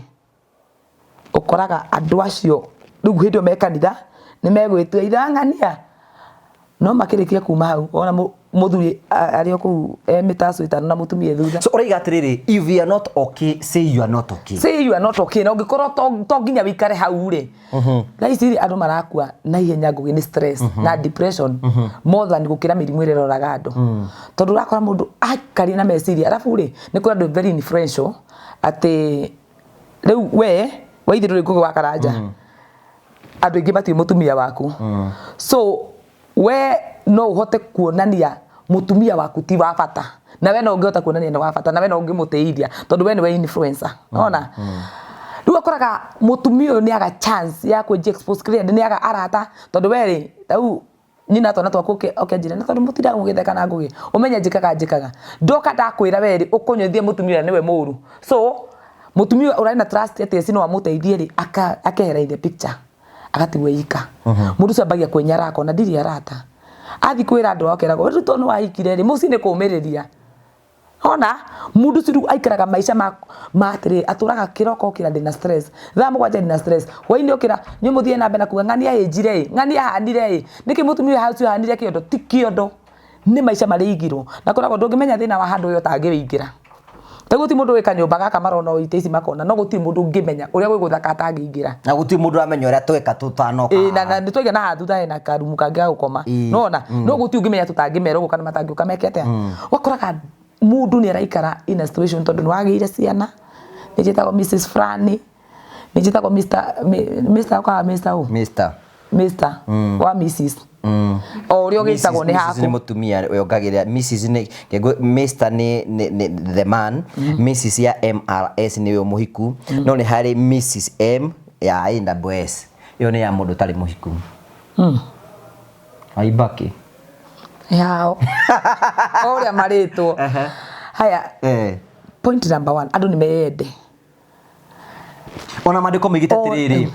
ũkoraga andũ acio rĩu hĩndĩ ĩyo me kanitha nĩ megwĩtua ithang'ania no makĩrĩkia kuma hau wona mũthuri arĩ o kũu e mĩtaco ĩtano na mũtumia e thutha. So ũraiga atĩrĩrĩ, if you are not okay, say you are not okay. Say you are not okay na ũngĩkorwo to nginya wĩikare hau rĩ. Thaa ici rĩ andũ marakua na ihenya Ngũgĩ nĩ stress na depression more than gũkĩra mĩrimũ ĩrĩa ĩroraga andũ. Tondũ ũrakora mũndũ aikarire na meciria arabu rĩ nĩ kũrĩ andũ very influential atĩ rĩu we waithe ndũrĩ Ngũgĩ wa Karanja andũ aingĩ matiũĩ mũtumia waku. So we no ũhote kuonania mũtumia waku ti wa bata na we no ũngĩhota kuonania nĩ wa bata na we no ũngĩmũtĩithia tondũ we nĩwe influencer ona rĩu ũkoraga mũtumia ũyũ nĩ aga chance ya kwĩji expose kĩrĩa nĩ aga arata tondũ we rĩ rĩu nyina twana twaku oke anjĩre na tondũ mũtindaga mũgĩtheka na Ngũgĩ ũmenye njĩkaga njĩkaga ndoka ndakwĩra we rĩ ũkũnyũithia mũtumia ũrĩa nĩwe mũru so mũtumia ũrarĩ na trust atĩ eci no amũteithie rĩ akehera in the picture agatigwo ika mũndũ ũcio ambagia kwĩnyara akona ndirĩ arata athiĩ kwĩra andũ ao akeragwo rĩu tondũ nĩwahikire rĩ mũciĩ nĩ kũmĩrĩria ona mũndũ ũcio rĩu aikaraga maica ma atĩrĩrĩ atũraga kĩroko okĩra ndĩna stress thaa 7 ndĩna stress hwainĩ okĩra nĩ mũthiĩ na mbere na kuga ng'ania ĩnjire ĩ ng'ania ahanire ĩ nĩkĩ mũtumia ũyũ ũcio ahanire kĩondo ti kĩondo nĩ maica marĩa aigirwo na koragwo ndũngĩmenya thĩna wa handũ we ũtangĩwĩingĩra. Ta gũtirĩ mũndũ wĩ kanyũmba gaka marona o itĩ ici makona no gũtirĩ mũndũ ũngĩmenya ũrĩa gwĩ gũthaka atangĩingĩra. Na gũtirĩ mũndũ ũramenya ũrĩa tweka tũtanoka Ĩĩ na nĩ twaiga na haha thutha hena karumu kangĩ ga gũkoma. Nĩwona? No gũtirĩ ũngĩmenya tũtangĩmera ũguo kana matangĩũka meke atĩa. Ũgakoraga mũndũ nĩ araikara in a situation tondũ nĩ wagĩire ciana, nĩ njĩtagwo Mrs Fulani, nĩ njĩtagwo Mr Mr ũkaga Mr ũ? Mr. Mr wa Mrs. O ũrĩa ũgĩtagwo nĩ Mrs haku. nĩ mũtumia yongagĩrĩra Mrs nĩ Mr nĩ the man, Mrs ya MRS nĩ ũyũ mũhiku, no nĩ harĩ Mrs M ya A na S ĩyo nĩ ya mũndũ ũtarĩ mũhiku. Waibaki. Yao. O ũrĩa marĩtwo. Haya, point number one, andũ nĩ meyende. Ona mandĩko moigĩte atĩrĩrĩ,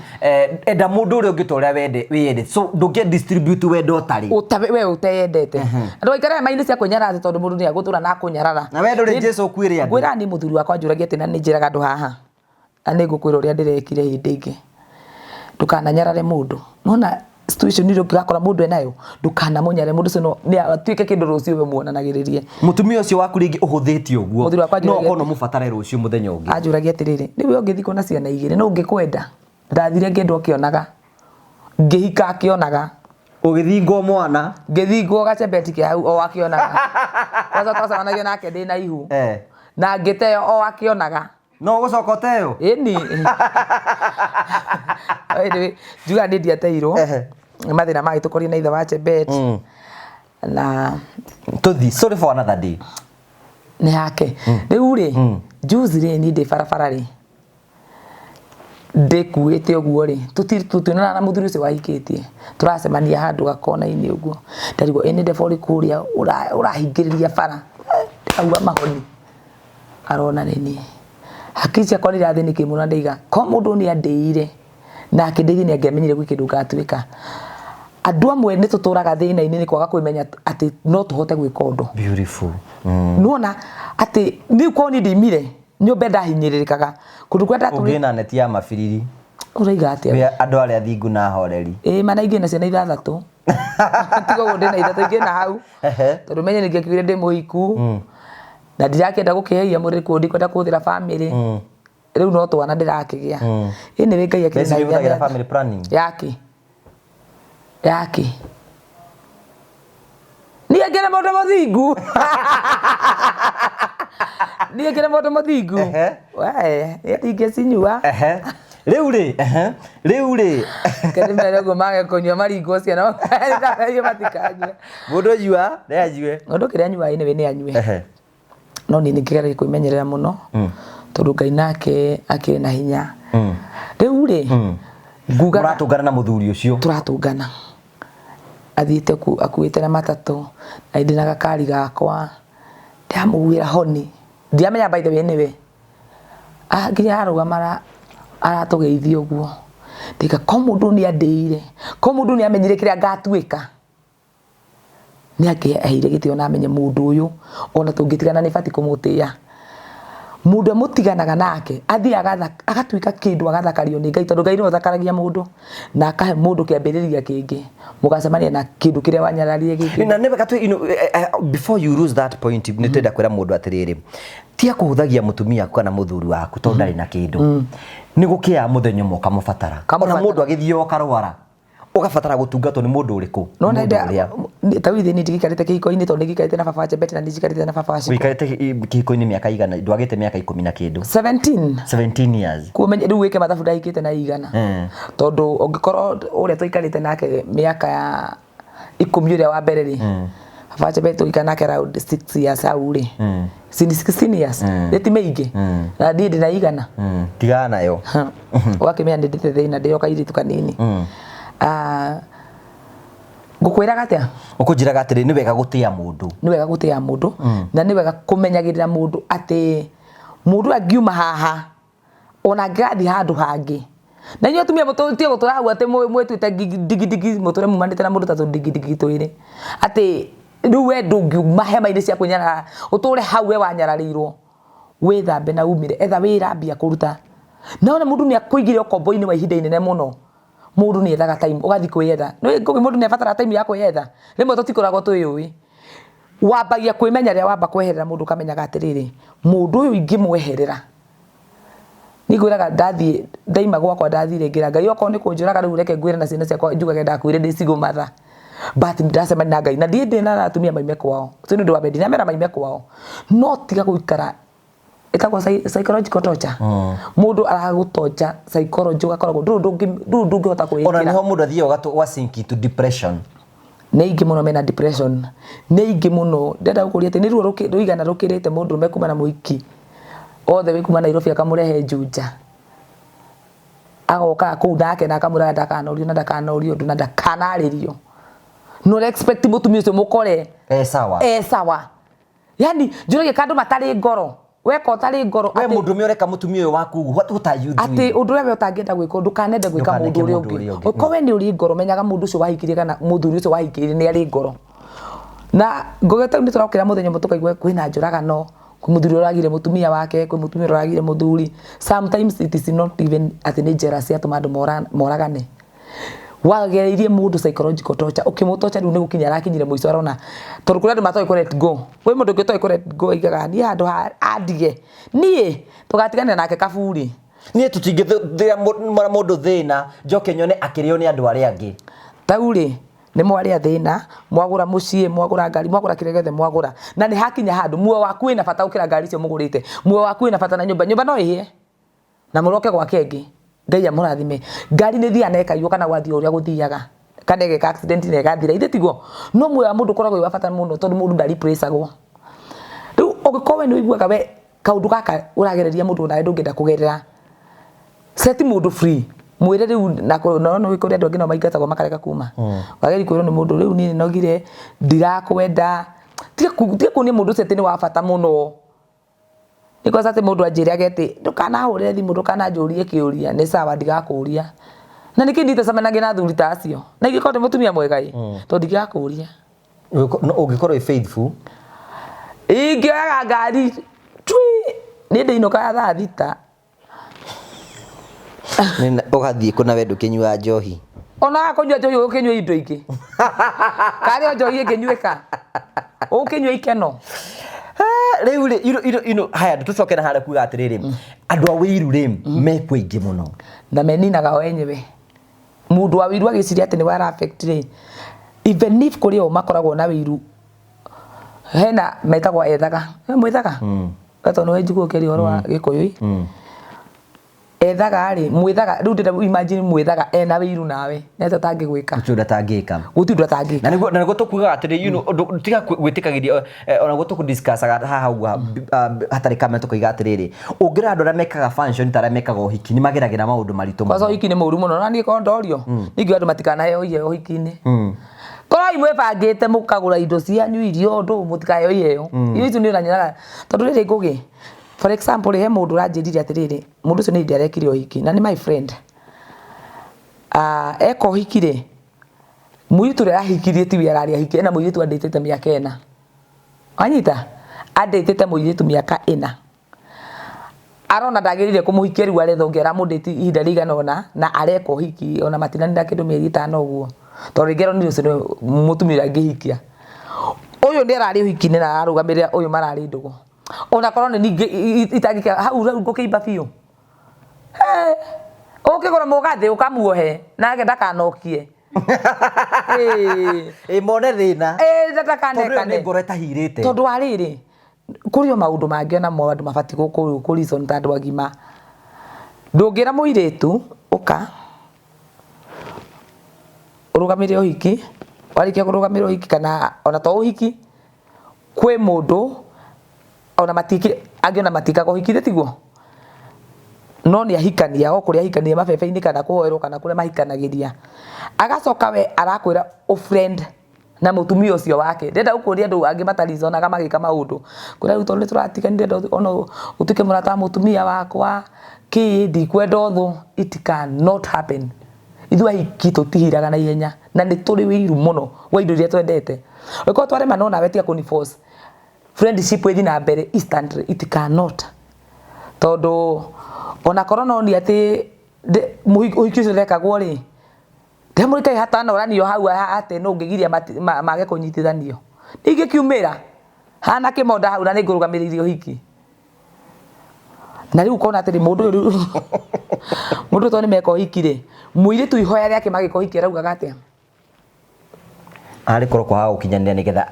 enda mũndũ ũrĩa ũngĩ ta ũrĩa wĩyendete. So ndũngĩ distribute wendo ũtarĩ. We ũteyendete. Andũ aikare hema-inĩ cia kwĩnyarara atĩ tondũ mũndũ nĩ agũtũra na akũnyarara. Na wendo rĩ, Jesu okuĩre andũ. Ngwĩra niĩ mũthuri wakwa anjũragia atĩ na nĩ njĩraga andũ haha. Na nĩ ngũkwĩra ũrĩa ndĩrekire hĩndĩ ĩngĩ. Ndũkananyarare mũndũ. Nona situation iria ũngĩgakora mũndũ enayo, ndũkanamũnyarare mũndũ ũcio no nĩ atuĩke kĩndũ rũciũ we muonanagĩrĩrie. Mũtumia ũcio waku rĩngĩ ũhũthĩtie ũguo Mũthuri wakwa no anjũragia ũkorwo no mũbatare rũciũ mũthenya ũngĩ. Anjũragia atĩrĩrĩ, rĩu we ũngĩthikwo na ciana igĩrĩ no ũngĩkwenda? Ndathire ngĩendwo akĩonaga, ngĩhika akĩonaga. Ũgĩthingwo mwana. Ngĩthingwo gacembeti ke hau o akĩonaga. Kwanza twacemanagia nake ndĩ na ihu. Na ngĩteo o akĩonaga. No ũgũcoka ũteo? Ĩni. Anyway, njugaga niĩ ndiateirwo. Nĩ mathĩna magĩtũkorire na ithe wa Chebet. Na Tũthi, sorry for another day. Nĩ hake. Rĩu rĩ, juzi rĩ, niĩ ndĩ barabara rĩ, ndĩkuĩte ũguo rĩ, tũtionanaga na mũthuri ũcio wahikĩtie, tũracemania handũ gakona-inĩ ũguo, ndarigwo ĩ nĩ ndefa ũrĩkũ ũrĩa ũrahingĩrĩria bara, ndĩraigua mahoni, arona nĩ niĩ. Hakiri ciakwa nĩ irathĩnĩkire mũno na ndaiga, ko mũndũ nĩ andĩire na akĩndeithia nĩ angĩamenyire gwĩ kĩndũ ngatuĩka. Andũ amwe nĩ tũtũraga thĩna-inĩ nĩ kwaga kwĩmenya atĩ no tũhote gwĩka ũndũ. Beautiful. Nĩwona atĩ niĩ korwo niĩ ndiumire nyũmba ndahinyĩrĩrĩkaga kũndũ kũrĩa ndatũrĩte. Ũngĩ na neti ya mabiriri. Ũroiga atĩa? Wĩ andũ arĩa athingu na ahoreri. Ĩĩ mana ingĩ na ciana ithathatũ. Tiga ũguo ndĩna ithatũ ingĩ na hau. Tondũ menye ningĩakiugire ndĩ mũhiku. Na ndirakĩenda gũkĩhehia mwĩrĩ kuo ndikwenda kũhũthĩra family. Rĩu no twana ndĩrakĩgĩa. Anyway Ngai akĩrĩ na hinya. Ũhũthagĩra family planning? Yaki. Yaki. Niĩ ngĩrĩ mũndũ mũthingu. Niĩ ngĩrĩ mũndũ mũthingu. Wee, niĩ ndingĩcinyua. Rĩu rĩ, rĩu rĩ. Reke ndĩmere ũguo mage kũnyua maringwo ciana matikanyue. Mũndũ anyua, nĩ anyue. Mũndũ kĩrĩa anyuaga anyway nĩ anyue. No niĩ nĩ ngĩgeragia kwĩmenyerera mũno tondũ Ngai nake akĩrĩ na hinya. Rĩu rĩ, ngugaga Mũratũngana na mũthuri ũcio? Tũratũngana. Athiĩte akuĩte na matatũ, na niĩ ndĩna gakari gakwa, ndĩramũhuhĩra honi, ndiramenya by the way nĩwe. Nginya ararũgama aratũgeithia ũguo, ndĩka ko mũndũ nĩ andĩire, ko mũndũ nĩ amenyire kĩrĩa ngatuĩka, nĩ angĩaheire gĩtĩo na amenye mũndũ ũyũ ona tũngĩtigana nĩ batiĩ kũmũtĩa. Mũndũ ũrĩa mũtiganaga nake athiaga agatuĩka kĩndũ agathakario nĩ Ngai tondũ Ngai nĩwe ũthakaragia mũndũ na akahe mũndũ kĩambĩrĩria kĩngĩ mũgacemania na kĩndũ kĩrĩa wanyararire gĩkĩ. Na nĩ wega tu, you know, before you lose that point, nĩ twenda kwĩra mũndũ atĩrĩrĩ, tiga kũhũthagia mũtumia waku kana mũthuri waku tondũ ndarĩ na kĩndũ. Nĩ gũkĩaga mũthenya ũmwe ũkamũbatara. Ona Ũkamũbatara. mũndũ agĩthiĩ akarwara, ũgabatara gũtungatwo nĩ mũndũ ũrĩkũ? No Mũndũ ũrĩa. nenda ta rĩu niĩ ndigĩikarĩte kĩhiko-inĩ tondũ nĩngĩikarĩte na baba wa Chebet na nĩnjikarĩte na baba wa Shiko. Ũikarĩte kĩhiko-inĩ mĩaka igana, ndwagĩte mĩaka ikũmi na kĩndũ. 17. 17 years. Kuo menye rĩu wĩke mathabu ndahikĩte na igana. Tondũ ũngĩkorwo ũrĩa tũikarĩte nake mĩaka ya ikũmi ũrĩa wa mbere rĩ, baba wa Chebet tũgĩikara nake around 6 years hau rĩ. Si ni 16 years. Nĩ ti mĩingĩ. Na niĩ ndĩna igana. Tigana nayo. Ũgakĩmenya nĩ ndĩte thĩna ndĩ o kairĩtu kanini. Ngũkwĩraga atĩa? Ũkũnjĩraga atĩrĩ, nĩ wega gũtĩa mũndũ. Nĩ wega gũtĩa mũndũ. Na nĩ wega kũmenyagĩrĩra mũndũ atĩ mũndũ angiuma haha ona angĩgathiĩ handũ hangĩ. Na inyuĩ atumia mũtige gũtũra hau atĩ mwĩtuĩte ndigindigi mũtũre mumanĩte na mũndũ ta tũndigindigi twĩrĩ. Atĩ rĩu we ndũngiuma hema-inĩ cia kwĩnyarara ũtũre hau we wanyararĩirwo. Wĩthambe na umire, etha wĩra ambia kũruta. Na wona mũndũ nĩ akũigire ũkombo-inĩ wa ihinda inene mũno, mũndũ nĩ ethaga time ũgathiĩ kwĩyetha. Nĩũĩ Ngũgĩ mũndũ nĩ abataraga time ya kwĩyetha? Rĩmwe tũtikoragwo twĩyũĩ. Wambagia kwĩmenya rĩrĩa wamba kweherera mũndũ ũkamenyaga atĩrĩrĩ, mũndũ ũyũ ingĩmweherera, niĩ ngwĩraga ndathiĩ ndaima gwakwa ndathire ngĩra Ngai okorwo nĩ kũnjũraga rĩu reke ngwĩre na ciana ciakwa njugage ndakuire ndĩ single mother. But nĩ ndacemania na Ngai na ndiĩ ndĩna atumia maime kwao. Ũcio nĩ ũndũ wa mbere ndinamera maime kwao. No tiga gũikara ĩtagwo psychological torture. Mũndũ aragũtocha psychology ũgakoragwo ndũrĩ ũndũ ũngĩhota kwĩĩkĩra. Ona nĩho mũndũ athiaga ũga sink into depression. Nĩ aingĩ mũno mena depression. Nĩ aingĩ mũno. Ndĩrenda gũkũria atĩ nĩ ruo rũigana rũkĩrĩte mũndũrũme kuma na mũhiki othe wĩ kuma Nairobi akamũrehe Juja. Agokaga kũu nake na akamwĩraga ndakanorio na ndakanorio ũndũ na ndakanarĩrio. Na ũra expect mũtumia ũcio mũkore e sawa. E sawa. Yani njũragia ka andũ matarĩ ngoro. Weka ũtarĩ ngoro We mũndũrũme ũreka mũtumia ũyũ waku ũguo, what are you doing? Atĩ ũndũ ũrĩa we ũtangĩenda gwĩka ndũkanende gwĩka Ndũkaneke mũndũ ũrĩa mũndũ ũngĩ. ũrĩa ũngĩ. Ũkorwo we nĩ ũrĩ ngoro, menyaga mũndũ ũcio wahikirie kana mũthuri ũcio wahikirie nĩ arĩ ngoro. Na ngũgĩ ta rĩu nĩ tũrokĩra mũthenya ũmwe tũkaigua kwĩna njũragano, Kwĩ mũthuri ũragire mũtumia wake, kwĩ mũtumia ũragire mũthuri. Sometimes it is not even atĩ nĩ jealousy yatũma andũ moragane. Wagereirie mũndũ psychological torture, ũkĩmũtocha rĩu nĩ gũkinya arakinyire mũico arona tondũ kũrĩ andũ matoĩ kũ let go. Kwĩ mũndũ ũngĩ ũtoĩ kũ let go aigaga niĩ handũ ha andige niĩ tũgatiganĩra nake kaburi. Niĩ tũtingĩthĩra mũndũ thĩna njoke nyone akĩrĩo nĩ andũ arĩa angĩ. Tau rĩ nĩ mwarĩa thĩna, mwagũra mũciĩ, mwagũra ngari, mwagũra kĩrĩa gĩothe mwagũra, na nĩ hakinya handũ muoyo waku wĩna bata gũkĩra ngari icio mũgũrĩte, muoyo waku wĩna bata na nyũmba, nyũmba no ĩhĩe na mũroke gwake ĩngĩ, Ngai amũrathime. Ngari nĩ ĩthiaga na ĩkaiywo kana gwathiĩ ũrĩa gũthiaga, kana ĩgeka accident na ĩgathira, ithe tiguo? No muoyo wa mũndũ ũkoragwo wĩ wa bata mũno tondũ mũndũ nda replace agwo. Rĩu ũngĩkorwo we nĩ ũiguaga we kaũndũ gaka ũragereria mũndũ onawe ndũngĩenda kũgerera, set mũndũ free, mwĩre rĩu na no nĩ kũrĩ andũ angĩ nao maingatagwo makarega kuma. Wageri kwĩrwo nĩ mũndũ rĩu niĩ nĩnogire, ndirakwenda, tiga kuonia mũndũ ũcio atĩ nĩ wa bata mũno. Nĩ kwanza atĩ mũndũ anjĩrage atĩ ndũkanahũrĩre thimũ ndũkananjũrie kĩũria, nĩ sawa ndigakũria. Na nĩkĩ niĩ itacemanagia na athuri ta acio? Na ingĩkorwo ndĩ mũtumia mwega ĩ, tondũ ndingĩgakũria. No ũngĩkorwo wĩ faithful. Ingĩoyaga ngari twi, niĩ ndĩinũkaga thaa 6. Ũgathiĩ kũ na we ndũkĩnyuaga njohi? Ona waga kũnyua njohi ũgũkĩnyua indo ingĩ. Karĩ o njohi ĩngĩnyuĩka? Ũgũkĩnyua ikeno. Rĩu rĩ, haya tũcoke na harĩa kuga atĩrĩrĩ, andũ a wĩiru rĩ, mekuo aingĩ mũno. Na meninaga o enyewe. Mũndũ wa wĩiru agĩciria atĩ nĩwe ara affect rĩ, even if kũrĩ o makoragwo na wĩiru, hena metagwo ethaga. Nĩ mwĩthaga? We tondũ nĩwe njiguaga ũkĩaria ũhoro wa Gĩkũyũ. Ethaga rĩ, mwĩthaga, rĩu ndĩrenda imagine mwĩthaga ena wĩiru nawe, nĩ atĩa atangĩgwĩka? Gũtirĩ ũndũ atangĩka. Gũtirĩ ũndũ atangĩka. Na nĩguo tũkugaga atĩrĩ, tiga gwĩtĩkagĩria, ona guo tũkũ discussaga haha ũguo hatarĩ kamera tũkoiga atĩrĩrĩ, ũngĩrora andũ arĩa mekaga function ta arĩa mekaga ũhiki nĩ mageragĩra maũndũ maritũ mũno. Kwanza ũhiki nĩ mũru mũno, na niĩ korwo ndorio, niĩ ingiuga andũ matikanaheo iheo ũhiki-inĩ. Korwo mwĩbangĩte mũkagũra indo cianyu, irio, ndũ, mũtikaheo iheo. Irio icio nĩ ũranyonaga, tondũ rĩrĩ Ngũgĩ, for example he mũndũ ũranjĩrire atĩrĩrĩ, mũndũ ũcio nĩ hĩndĩ arekire ũhiki, na nĩ my friend. Eka ũhiki rĩ, mũirĩtu ũrĩa arahikirie tiwe ararĩ ahikie, ena mũirĩtu andĩtĩte mĩaka ĩna. Wanyita? Andĩtĩte mũirĩtu mĩaka ĩna. Arona ndagĩrĩire kũmũhikia rĩu aretha ũngĩ aramũndĩti ihinda rĩigana ũna na areka ũhiki ona matinanire kĩndũ mĩeri 5 ũguo. Tondũ rĩngĩ aronire ũcio nĩwe mũtumia ũrĩa angĩhikia. Ũyũ nĩ ararĩ ũhiki-inĩ na ararũgamĩrĩra ũyũ mararĩ ndũgũ. Ona korwo nĩ ningĩ itangĩkĩa hau rĩu ngũkĩimba biũ. Ũkĩgũra mũgathĩ ũkamuohe nake ndakanokie. Ĩ mone thĩna. Ĩ Tondũ ĩyo ndakanekane. nĩ ngoro ĩtahirĩte. Tondũ wa rĩrĩ, kũrĩ o maũndũ mangĩ ona mo andũ mabatiĩ kũ reason ta andũ agima. Ndũngĩra mũirĩtu ũka ũrũgamĩrĩre ũhiki, warĩkia kũrũgamĩrĩra ũhiki kana ona to ũhiki, kwĩ mũndũ ona matiĩkire angĩ ona matiĩkaga ũhiki githĩ tiguo? No nĩ ahikania o kũrĩa ahikania mabebe-inĩ kana kũhoerwo kana kũrĩa mahikanagĩria. Agacoka we arakwĩra ũ friend na mũtumia ũcio wake. Ndĩrenda gũkuonia andũ angĩ mata reason aga magĩka maũndũ. Kwĩra rĩu tondũ nĩ tũratiganire ndĩrenda ona ũtuĩke mũrata wa mũtumia wakwa kĩ ndikwenda ũthũ. It cannot happen. Ithuĩ ahiki tũtihiraga na ihenya na nĩ tũrĩ wĩiru mũno wa indo iria twendete. Ũngĩkorwo twarema no nawe tiga kũni force. Friendship ĩthiĩ na mbere instantly, it cannot. Tondũ ona korwo no nĩ atĩ ũhiki ũcio ndekagwo rĩ, ndĩramũrĩkagia hatanoranio hau atĩ nũ ũngĩgiria mage kũnyitithanio. Ingĩkiumĩra hana kĩmonda hau na nĩ ngũrũgamĩrĩire ũhiki. Na rĩu ũkona atĩrĩ mũndũ ũyũ rĩu mũndũ ũyũ tondũ nĩ meka ũhiki rĩ, mũirĩtu ihoya rĩake magĩka ũhiki araugaga atĩa? Arĩ korwo kwaga gũkinyanĩra nĩgetha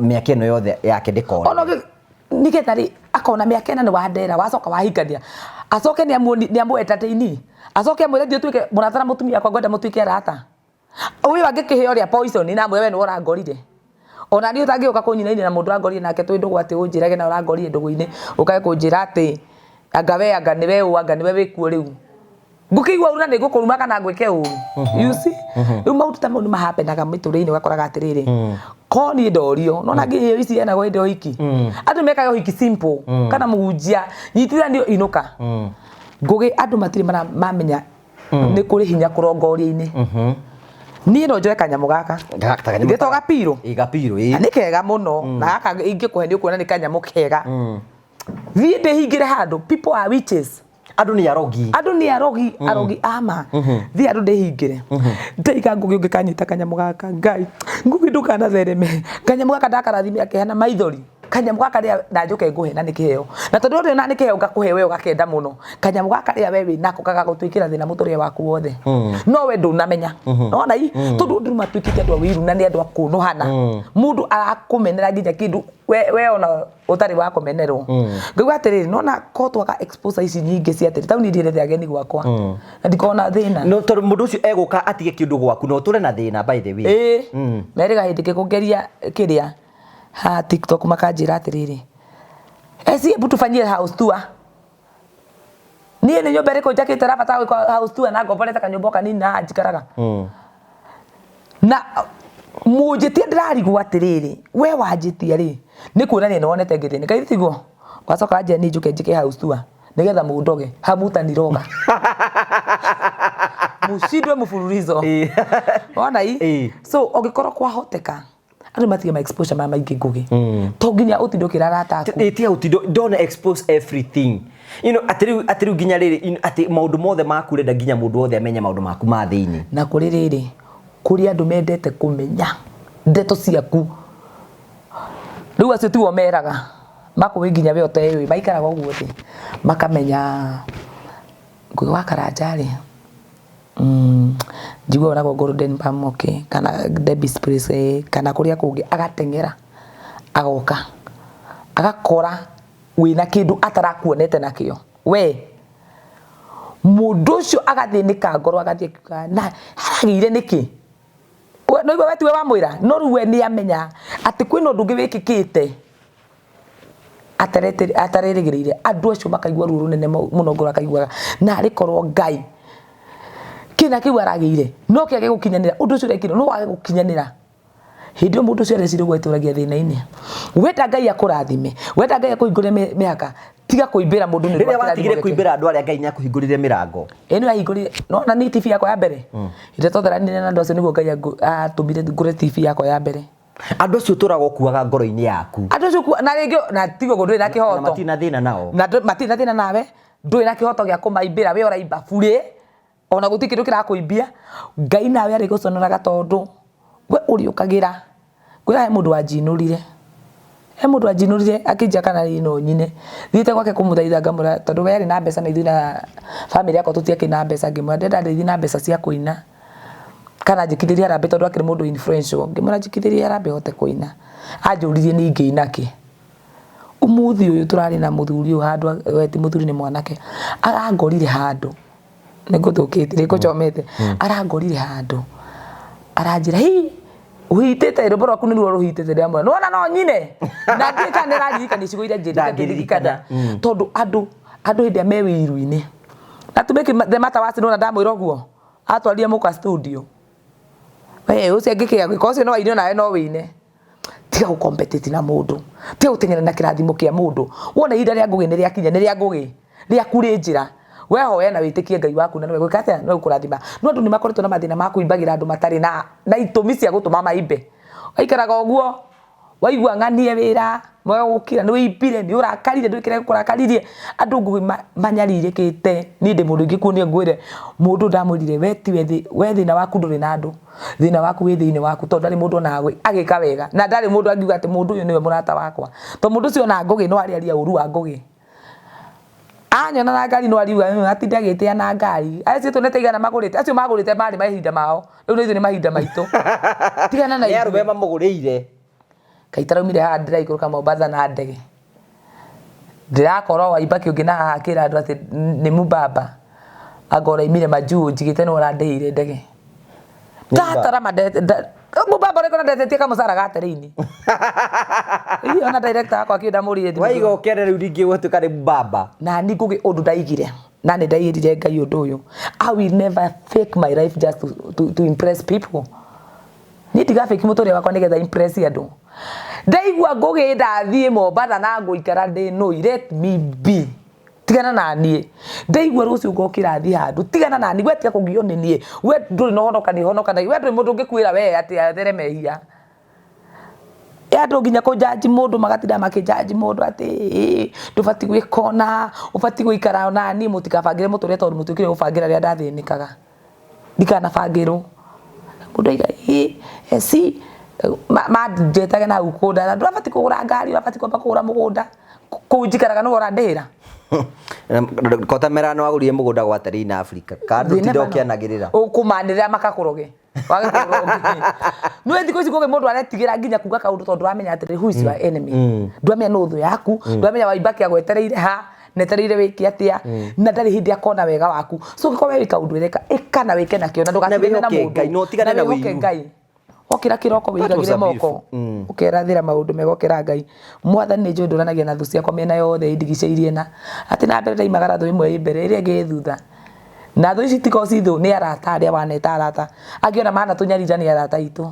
mĩaka ĩno yothe yake ndĩkore. Ona nĩgetha rĩ akona mĩaka ĩna nĩ wandera wacoka wahikania acoke nĩ amũ entertain acoke amwĩre thiĩ ũtuĩke mũrata na mũtumia wakwa ngwenda mũtuĩke arata. Ũyũ angĩkĩheo ũrĩa poison na amwĩre we nĩwe ũrangorire. Ona niĩ ũtangĩũka kũnyinaina na mũndũ ũrangorire nake twĩ ndũgũ atĩ ũnjĩrage na ũrangorire ndũgũ-inĩ ũkage kũnjĩra atĩ anga we anga nĩwe ũ anga nĩwe wĩkuo rĩu. Ngũkĩigua ũru na nĩ ngũkũruma kana ngwĩke ũru. You see? Rĩu maũndũ ta mau nĩ mahapenaga mĩtũrĩre-inĩ ũgakoraga atĩrĩrĩ, ko niĩ ndorio, nona nginya irio ici heanagwo hĩndĩ ya ũhiki. Andũ mekaga ũhiki simple, kana mũhunjia, nyitithanio inũka. Ngũgĩ andũ matirĩ mamenya nĩ kũrĩ hinya kũrongoria-inĩ. Niĩ no njoe kanyamũ gaka. Gĩtagwo gapirũ. Ĩ gapirũ ĩ. Na nĩ kega mũno. Na gaka ingĩkũhe nĩ ũkuona nĩ kanyamũ kega. Thiĩ ndĩhingĩre handũ. People are witches. Andũ nĩ arogi. Andũ nĩ arogi, arogi ama. Thiĩ handũ ndĩhingĩre. Ndaiga Ngũgĩ ũngĩkanyita kanyamũ gaka, Ngai, Ngũgĩ ndũkanathereme. Kanyamũ gaka ndakarathime akĩhana maithori. Kanyamũ gaka rĩa na njũke ngũhe na nĩ kĩheo. Na tondũ ũrĩ na nĩ kĩheo ngakũhe we ũgakenda mũno. Kanyamũ gaka rĩa we wĩ nako gagagũtuĩkĩra thĩna mũtũrĩre waku wothe. No we ndũnamenya. Nona i tondũ andũ matuĩkĩte andũ a wĩiru na nĩ andũ a kũnũhana. Mũndũ arakũmenera nginya kĩndũ we ona ũtarĩ wa kũmenerwo. Ngauga atĩrĩrĩ, nona ko twaga exposure ici nyingĩ cia atĩrĩ, tauni ndiendete ageni gwakwa. Na ndikoragwo na thĩna. No tondũ mũndũ ũcio egũka atige kĩndũ gwaku na ũtũre na thĩna, by the way. Ĩĩ. Merĩga hĩndĩ ĩngĩ kũngeria kĩrĩa ha TikTok makanjĩra atĩrĩrĩ, eci hebu tufanyie house tour. Niĩ nĩ nyũmba ĩrĩkũ njakĩte ĩrabatara gwĩkwo house tour na ngomborete kanyũmba o kanini na haha njikaraga? Na mũnjĩtie ndĩrarigwo atĩrĩrĩ, we wanjĩtia rĩ, nĩ kuonania nĩ wonete ngĩthĩnĩka, githĩ tiguo? Wacoka wanjĩra niĩ njũke njĩke house tour nĩgetha mũndoge, hamutaniroga. Mũcindwe mũbururizo. Wona i? So ũngĩkorwo kwahoteka andũ matige ma exposure maya maingĩ Ngũgĩ. To nginya ũtinde ũkĩra arata aku. Ĩ tiga gũtinda don't expose everything. You know, atĩ rĩu atĩ rĩu nginya rĩrĩ you know, atĩ maũndũ mothe maku ũrenda nginya mũndũ wothe amenye maũndũ maku ma thĩinĩ. Na kũrĩ rĩrĩ, kũrĩ andũ mendete kũmenya ndeto ciaku. Rĩu acio tiwe ũmeraga, makũĩ nginya we ũteũĩ, maikaraga ũguo thĩ makamenya Ngũgĩ wa Karanja rĩ, njiguaga onagwo Golden Palm okay, kana Debbie's Place ĩĩ, kana kũrĩa kũngĩ, agateng'era agoka, agakora wĩna kĩndũ atarakuonete nakĩo we. Mũndũ ũcio agathĩnĩka ngoro agathiĩ akiugaga na aragĩire nĩkĩ? Nĩ waigua we tiwe wamwĩra, no rĩu we nĩ amenya atĩ kwĩna ũndũ ũngĩ wĩkĩkĩte atarerĩgĩrĩire. Andũ acio makaigua ruo rũnene mũno ngoro akaiguaga narĩ korwo Ngai kĩna kĩu aragĩire no kĩage gũkinyanĩra, ũndũ ũcio ũrekire no wage gũkinyanĩra. Hĩndĩ ĩyo mũndũ ũcio areciria ũguo etũragia thĩna-inĩ. Wenda Ngai akũrathime, wenda Ngai akũhingũrĩre mĩhaka, tiga kũimbĩra mũndũ nĩ ũndũ Rĩrĩa wa kĩrathimo watigire gĩake. kũimbĩra andũ arĩa Ngai nĩ akũhingũrĩire mĩrango. Ĩĩ nĩ wahingũrire, nĩwona niĩ TV yakwa ya mbere? Hĩndĩ ĩrĩa twatheranire na andũ acio nĩguo Ngai atũmire ngũre TV yakwa ya mbere. Andũ acio ũtũraga ũkuaga ngoro-inĩ yaku. Andũ acio na rĩngĩ na tiga ũguo ndũrĩ na Na kĩhoto. matirĩ na thĩna nao. Na matirĩ na thĩna nawe, ndũrĩ na kĩhoto gĩa kũmaimbĩra, we ũraimba burĩ. Ona gũtirĩ kĩndũ kĩrakũimbia, Ngai nawe arĩgũconoraga tondũ we ũrĩũkagĩra. Ngwĩra he mũndũ wanjinũrire, he mũndũ wanjinũrire akĩnjĩra kana niĩ no nyine. Thiĩte gwake kũmũthaitha ngamwĩra tondũ we arĩ na mbeca na ithuĩ na bamĩrĩ yakwa tũtiakĩrĩ na mbeca, ngĩmwĩra ndĩrenda ndeithie na mbeca cia kũina kana njĩkithĩrie harambee tondũ akĩrĩ mũndũ influential. Ngĩmwĩra njĩkithĩrie harambee hote kũina. Anjũririe niĩ ingĩina kĩ? Ũmũthĩ ũyũ tũrarĩ na mũthuri ũyũ handũ, we ti mũthuri nĩ mwanake, arangorire handũ. Nĩngũthũkĩtie nĩngũchomete arangorire handũ aranjĩra hi ũhitĩte rwĩmbo rwaku nĩruo rũhitĩte ndĩramwĩra nĩwona no nyine na ndiũĩ kana nĩararirikania ciugo iria njĩrĩte Ndangĩririkana. ngĩririkana tondũ andũ andũ hĩndĩ ĩrĩa me wĩiru-inĩ na to make the matter worse nĩwona ndamwĩra ũguo atwarire mũka studio we ũcio angĩkĩaga gwĩka ũcio no aine onawe no wĩine tiga gå compete na mũndũ tiga gũteng'era na kĩrathimo kĩa mũndũ wona ihinda rĩa Ngũgĩ nĩ rĩakinya nĩ rĩa Ngũgĩ rĩaku rĩ njĩra we hoya na wĩtĩkie Ngai waku na nĩwe gwĩka atĩa nĩwe gũkũrathima no andũ nĩ makoretwo na mathĩna ma kũimbagĩra andũ matarĩ na itũmi cia gũtũma maimbe waikaraga ũguo waigua ng'anie wĩra mwega gũkira nĩ wĩimbire nĩ ũrakarire ndũĩ kĩrĩa gĩkũrakaririe andũ Ngũgĩ manyarirĩkĩte niĩ ndĩ mũndũ ingĩkuonia ngwĩre mũndũ ndamwĩrire we tiwe we thĩna waku ndũrĩ na andũ Thĩna waku wĩ thĩinĩ waku tondũ ndarĩ mũndũ onaga agĩka wega na ndarĩ mũndũ angiuga atĩ mũndũ ũyũ nĩwe mũrata wakwa tondũ mũndũ ũcio ona Ngũgĩ no arĩaria ũru wa Ngũgĩ anyona na ngari no ariuga atinda agĩtĩa na ngari acio tuonete igana magũrĩte acio magũrĩte marĩ mahinda mao rĩu nĩ ithuĩ nĩ mahinda maitũ tigana na Nĩ arũme ithuĩ mamũgũrĩire. Kaĩ itaraumire haha ndĩraikũrũka Mombatha na ndege Ndĩrakora Waibaki ũngĩ na haha akĩra andũ atĩ nĩ mũbaba anga ũraimire majuu njigĩte nĩ ũrandĩhĩire ndege tatarama mũbaba ũrĩkũ na ndetetie kamũcara ga terĩini Ii, ona director wakwa akĩenda mũrire Waiga ũkene rĩu ningĩ gwatuĩka nĩ mbamba. Na ni Ngũgĩ ũndũ ndaigire na nĩ ndaigĩrire Ngai ũndũ ũyũ, I will never fake my life just to impress people. Niĩ ndigabĩki mũtũrĩre wakwa nĩgetha impress andũ. Ndaigua Ngũgĩ ndathiĩ Mombatha na ngũikara ndĩ nũi, let me be. Tigana na niĩ. Ndaigua rũciũ ngokĩra thiĩ handũ, tigana na niĩ, we tiga kũgio nĩ niĩ. We ndũrĩ na ũhonokania ũhonokanagia, we ndũrĩ mũndũ ũngĩkuĩra we atĩ athere mehia. Andũ nginya kũnjanji mũndũ magatinda makĩnjanji mũndũ atĩ "Ĩ, ndũbatiĩ gwĩka ũna, ũbatiĩ gũikara ona niĩ." Mũtikabangĩre mũtũrĩre tondũ mũtuĩkire gũbangĩra rĩrĩa ndathĩnĩkaga. Ndikanabangĩrwo. Mũndũ aiga ĩ eci manjĩtage na hau kũndara, ndũrabatiĩ kũgũra ngari, ũrabatiĩ kwamba kũgũra mũgũnda. Kũu njikaraga nĩwe ũrandĩhĩra. Kota mera nĩ wagũrire mũgũnda gwa Terina Africa. Kana ndũtinda ũkĩanagĩrĩra. Ũkũmanĩrĩra makakũroge. Wage kũgũra ũngĩ. Nĩũĩ thikũ ici kũgĩ mũndũ aretigĩra nginya kuga kaũndũ tondũ ndũramenya atĩrĩ, who is your enemy. Ndũramenya nũ thũ yaku, ndũramenya Waibaki agwetereire ha, na etereire wĩke atĩa, na ndarĩ hĩndĩ akona wega waku. So ũngĩkorwo we wĩ kaũndũ ũreka, ĩka na wĩke nakĩo na ndũgatigane na wĩhoke mũndũ. Ngai, na ũtigane na wĩhoke ũiru. Ngai. Wokĩra kĩroko That was wĩigagĩre a moko, beautiful- ũkerathĩra maũndũ mega, ũkera Ngai, Mwathani, nĩ njũĩ ndũranagia na thũ ciakwa mĩena yothe indigicĩirie, na atĩ na mbere ndaimagara thũ ĩmwe ĩ mbere, ĩrĩa ĩngĩ ĩ thutha. Na thũ ici tikoragwo ci thũ, nĩ arata arĩa waneta arata. Angĩ ona manatũnyarira nĩ arata aitũ.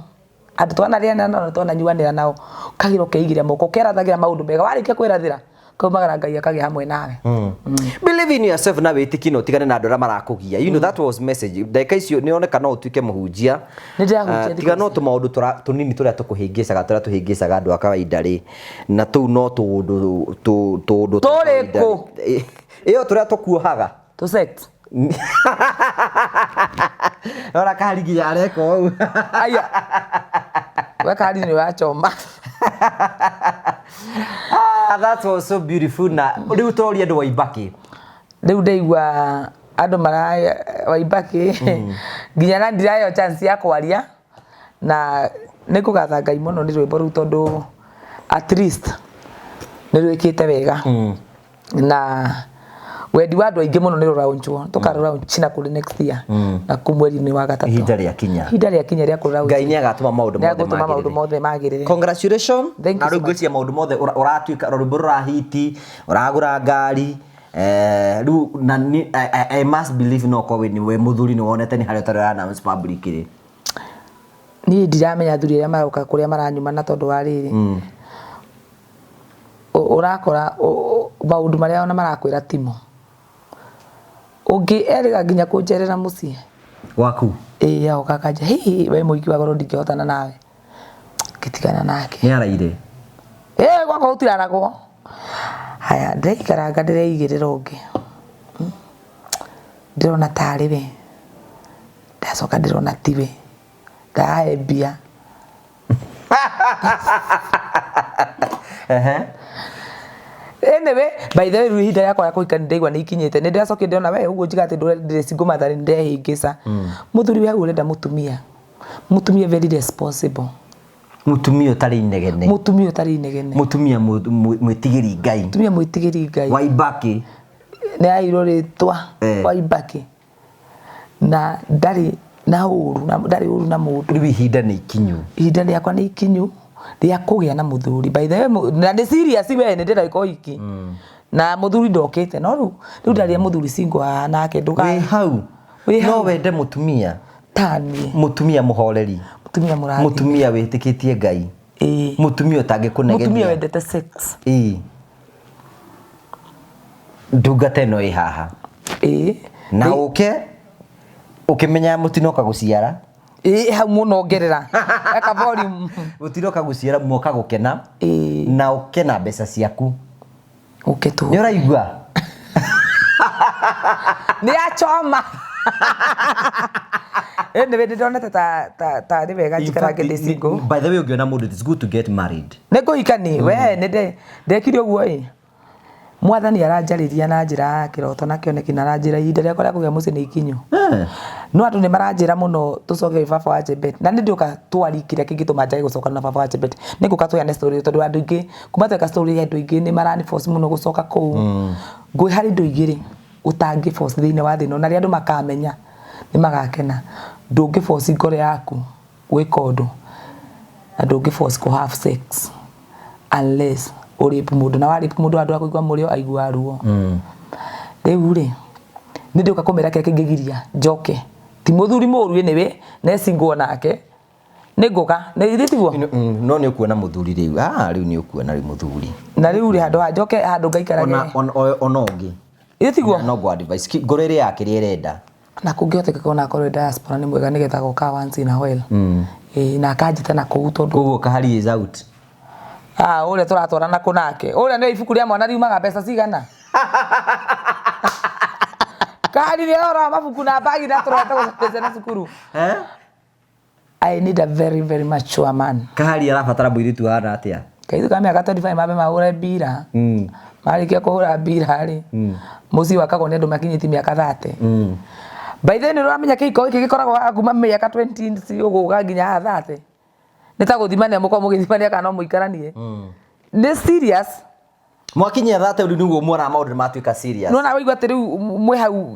Andũ twanarĩanĩra nao na twananyuanĩra nao. Ũkagĩra ũkeigĩra moko, ũkerathagĩra maũndũ mega. Warĩkia kwĩrathĩra, ũkaumagara Ngai akagĩa hamwe nawe. Believe in yourself na wĩtĩkie na ũtigane na andũ arĩa marakũgia. You know, that was message. Ndagĩka icio nĩ oneka no ũtuĩke mũhunjia. Nĩ ndĩrahunjia thikũ Tiga no ici. tũmaũndũ tũnini tũrĩa tũkũhĩngĩcaga, tũrĩa tũhĩngĩcaga andũ a kawaida rĩ, na tũu no tũũndũ tũũndũ twa kawaida Tũrĩkũ? rĩ. Ĩyo tũrĩa tũkuohaga. Tũ sex. Rora kahari nginya areka ũũ. Aya. We kahari nĩ ũrachoma. Ah, that was so beautiful. Na rĩu tũroria andũ Waibaki. Rĩu ndaigua andũ mara Waibaki nginya na ndiraheo chance ya kwaria, na nĩ ngũgatha Ngai mũno nĩ rwĩmbo rũu tondũ at least nĩ rwĩkĩte wega. Na wendi wa andũ aingĩ mũno nĩ rũraunchwo, tũkarũraunch na kũrĩ next year na kũ mweri-inĩ wa gatatũ. Ihinda rĩakinya. Ihinda rĩakinya rĩa kũraunch. Ngai nĩ agatũma maũndũ Nĩ mothe agũtũma maũndũ magĩrĩre. Mothe magĩrĩre. Congratulations. Thank Na you so rĩu much. ngwĩciria maũndũ mothe ũratuĩka rwĩmbo rũrahiti, ũragũra ngari, rĩu na I must believe no korwo wĩ mũthuri nĩ wonete nĩ harĩa ũtarĩ ũra announce publicly. Niĩ ndiramenya athuri arĩa maroka kũrĩa maranyuma, na tondũ wa rĩrĩ, ũrakora maũndũ marĩa ona marakwĩra timo. Ũngĩ erĩga nginya kũnjerera mũciĩ. Gwaku? Ĩĩ, agoka akanja, "Hĩ, we mũiki wa goro, ndingĩhotana nawe." Ngĩtigana nake. Nĩ araire? Ĩĩ, gwakwa gũtiraragwo. Haya, ndĩraikaranga ndĩreigĩrĩra ũngĩ. Ndĩrona tarĩ we. Ndacoka ndĩrona tiwe. Ndahe mbia. Anyway, by the way, rĩu ihinda rĩakwa rĩa kũhika nĩ ndaigua nĩ ikinyĩte. Nĩ ndĩracokire ndĩrona we ũguo njiga atĩ ndĩrĩ single mother, nĩ ndĩrehĩngĩca. Mũthuri wĩ hau ũrenda mũtumia. Mũtumia very responsible. Mũtumia ũtarĩ inegene. Mũtumia ũtarĩ inegene. Mũtumia mwĩtigĩri Ngai. Mũtumia mwĩtigĩri Ngai. Waibaki. Nĩ aheirwo rĩtwa Waibaki. Na ndarĩ na ũru, na ndarĩ ũru na mũndũ. Rĩu ihinda nĩ ikinyu. Ihinda rĩakwa nĩ ikinyu rĩa kũgĩa na mũthuri. By the way, na nĩ serious we, nĩ ndĩreka ũhiki. Na mũthuri ndokĩte, no rĩu ndarĩa mũthuri single haha nake ndũga. Wĩ hau. Wĩ No hau. wende mũtumia. Taniĩ. Mũtumia mũhoreri. Mũtumia mũrathime. Mũtumia wĩtĩkĩtie Ngai. Mũtumia ũtangĩkũnegenia. Mũtumia wendete sex. Ĩĩ. Ndungata ĩno ĩ haha. Na ũke ũkĩmenyaga mũtinoka gũciara. Ĩĩ, hau mũno ongerera. Eka volume. Mũtinoka gũciara, moka gũkena. Na ũke na mbeca ciaku. Ũke tu. Nĩ ũraigua? Nĩ achoma. Anyway, nĩ ndonete ta tarĩ wega njikarange ndĩ single. By the way, ũngĩona mũndũ, it's good to get married. Nĩ ngũhikani, we nĩ ndekire ũguo ĩ. Mwathani aranjarĩria na njĩra ya kĩroto na kĩoneki, na aranjĩra ihinda rĩakwa rĩa kũgĩa mũciĩ nĩ ikinyu. No andũ nĩ maranjĩra mũno tũcoke gwĩ baba wa Chebet. Na nĩ ndĩũka twari kĩrĩa kĩngĩtũma njage gũcoka na baba wa Chebet. Nĩ ngũka tũheane story tondũ andũ aingĩ kuma tweka story andũ aingĩ nĩ marani force mũno gũcoka kũu. Ngũĩ harĩ indo igĩrĩ ũtangĩ force thĩinĩ wa thĩ ĩno, na rĩrĩa andũ makamenya nĩ magakena. Ndũngĩ force ngoro yaku gwĩka ũndũ, na ndũngĩ force kũ have sex unless ũ rape mũndũ, na wa rape mũndũ handũ ha kũigua mũrĩo aiguaga ruo. Rĩu rĩ, nĩ ndĩũka kũmera kĩrĩa kĩngĩgiria njoke. Ti mũthuri mũru anyway, ne single nake. Nĩ ngũka, nĩ githĩ tiguo? No nĩ ũkuona mũthuri rĩu. Ah, rĩu nĩ ũkuona rĩu mũthuri. Na rĩu rĩ, handũ ha njoke handũ ngaikarage. Ona ũngĩ. Githĩ tiguo? No ngũ advice. Ngoro ĩrĩ ya kĩrĩa ĩrenda. Na kũngĩhotekeka ona akorwo diaspora nĩ mwega nĩgetha goka once in a while. Ĩĩ, na akanjĩta na kũu tondũ Koguo kahari is out. Ah, ũrĩa tũratwarana kũ nake ũrĩa nĩ ibuku rĩa mwana riumaga mbeca cigana kari nĩ ũhoro wa mabuku na mbagi na tũrote gũcokia ciana cukuru. Eh? I need a very very mature man. Kahari arabatara mũirĩtu hana atĩa? Kaithu ka mĩaka 25 mambe mahũre mbira. Marĩkia kũhũra mbira rĩ, mũciĩ wakagwo nĩ andũ makinyĩtie mĩaka 30. By the way nĩ ũramenya kĩhiko gĩkĩ gĩkoragwo haha kuma mĩaka 20 ũgũka nginya haha 30. Nĩ ta gũthimania mũkoragwo mũgĩthimania kana no mũikaranie. Nĩ serious. Mwakinyia 30 rĩu nĩguo muonaga maũndũ nĩ matuĩka serious. Nona waigua atĩ rĩu mwĩ hau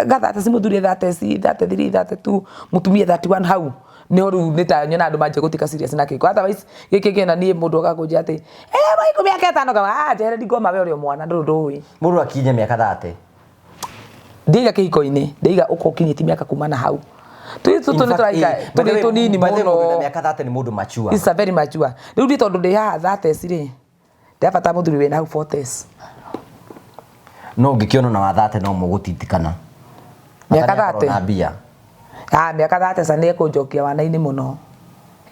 ga 30 ci mũthuri e 30 ci 33 32 mũtumia 31 hau nĩho rĩu nĩ ta nyona andũ manjia gũtuĩka serious na kĩhiko. Otherwise gĩkĩ kĩna niĩ mũndũ agakũnjia atĩ eh waiku mĩaka ĩtano kama ah njehere ndingoma we ũrĩ o mwana ndũrĩ ndũĩ. Mũndũ akinyia mĩaka 30. Ndiaiga kĩhiko-inĩ ndaiga ũka ũkinyĩtie mĩaka kuma na hau. Tũirĩtu tũtũ nĩ tũraika tũrĩ tũnini mũno. Mũndũ mĩaka 30 nĩ mũndũ mature. It's a very mature. Rĩu niĩ tondũ ndĩ haha 30 rĩ ndĩrabatara mũthuri wĩna hau 40s. No ũngĩkĩona ona wa 30 no mũgũtitikana. Mĩaka Bata nĩ akorwo 30? na mbia. Ah, mĩaka 30 ca nĩ ekũnjokia wana-inĩ mũno.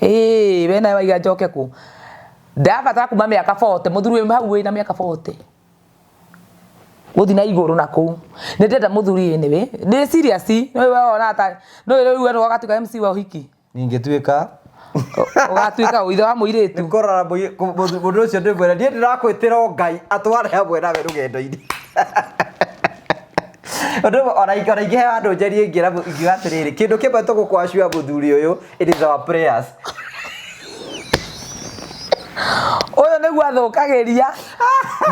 Ĩĩ, we nawe waiga njoke kũ? Ndĩrabatara kuma mĩaka 40, mũthuri wĩ hau wĩna mĩaka 40. Gũthiĩ na igũrũ na kũu. Nĩ ndĩrenda mũthuri anyway. Nĩ serious, nĩ we wona ta nĩ rĩu we ũgatuĩka MC wa ũhiki. Ingĩtuĩka Ũgatuĩka ithe wa mũirĩtu. Kũrora mũndũ ũcio ndĩmwĩre niĩ ndĩrakwĩtĩra o Ngai atware hamwe nawe rũgendo-inĩ. Ũndũ ũmwe ona ingĩheo handũ njarie ingĩra ingiuga atĩrĩrĩ kĩndũ kĩmwe tũgũkwacua mũthuri ũyũ it is our prayers. Ũyũ nĩguo athũkagĩria.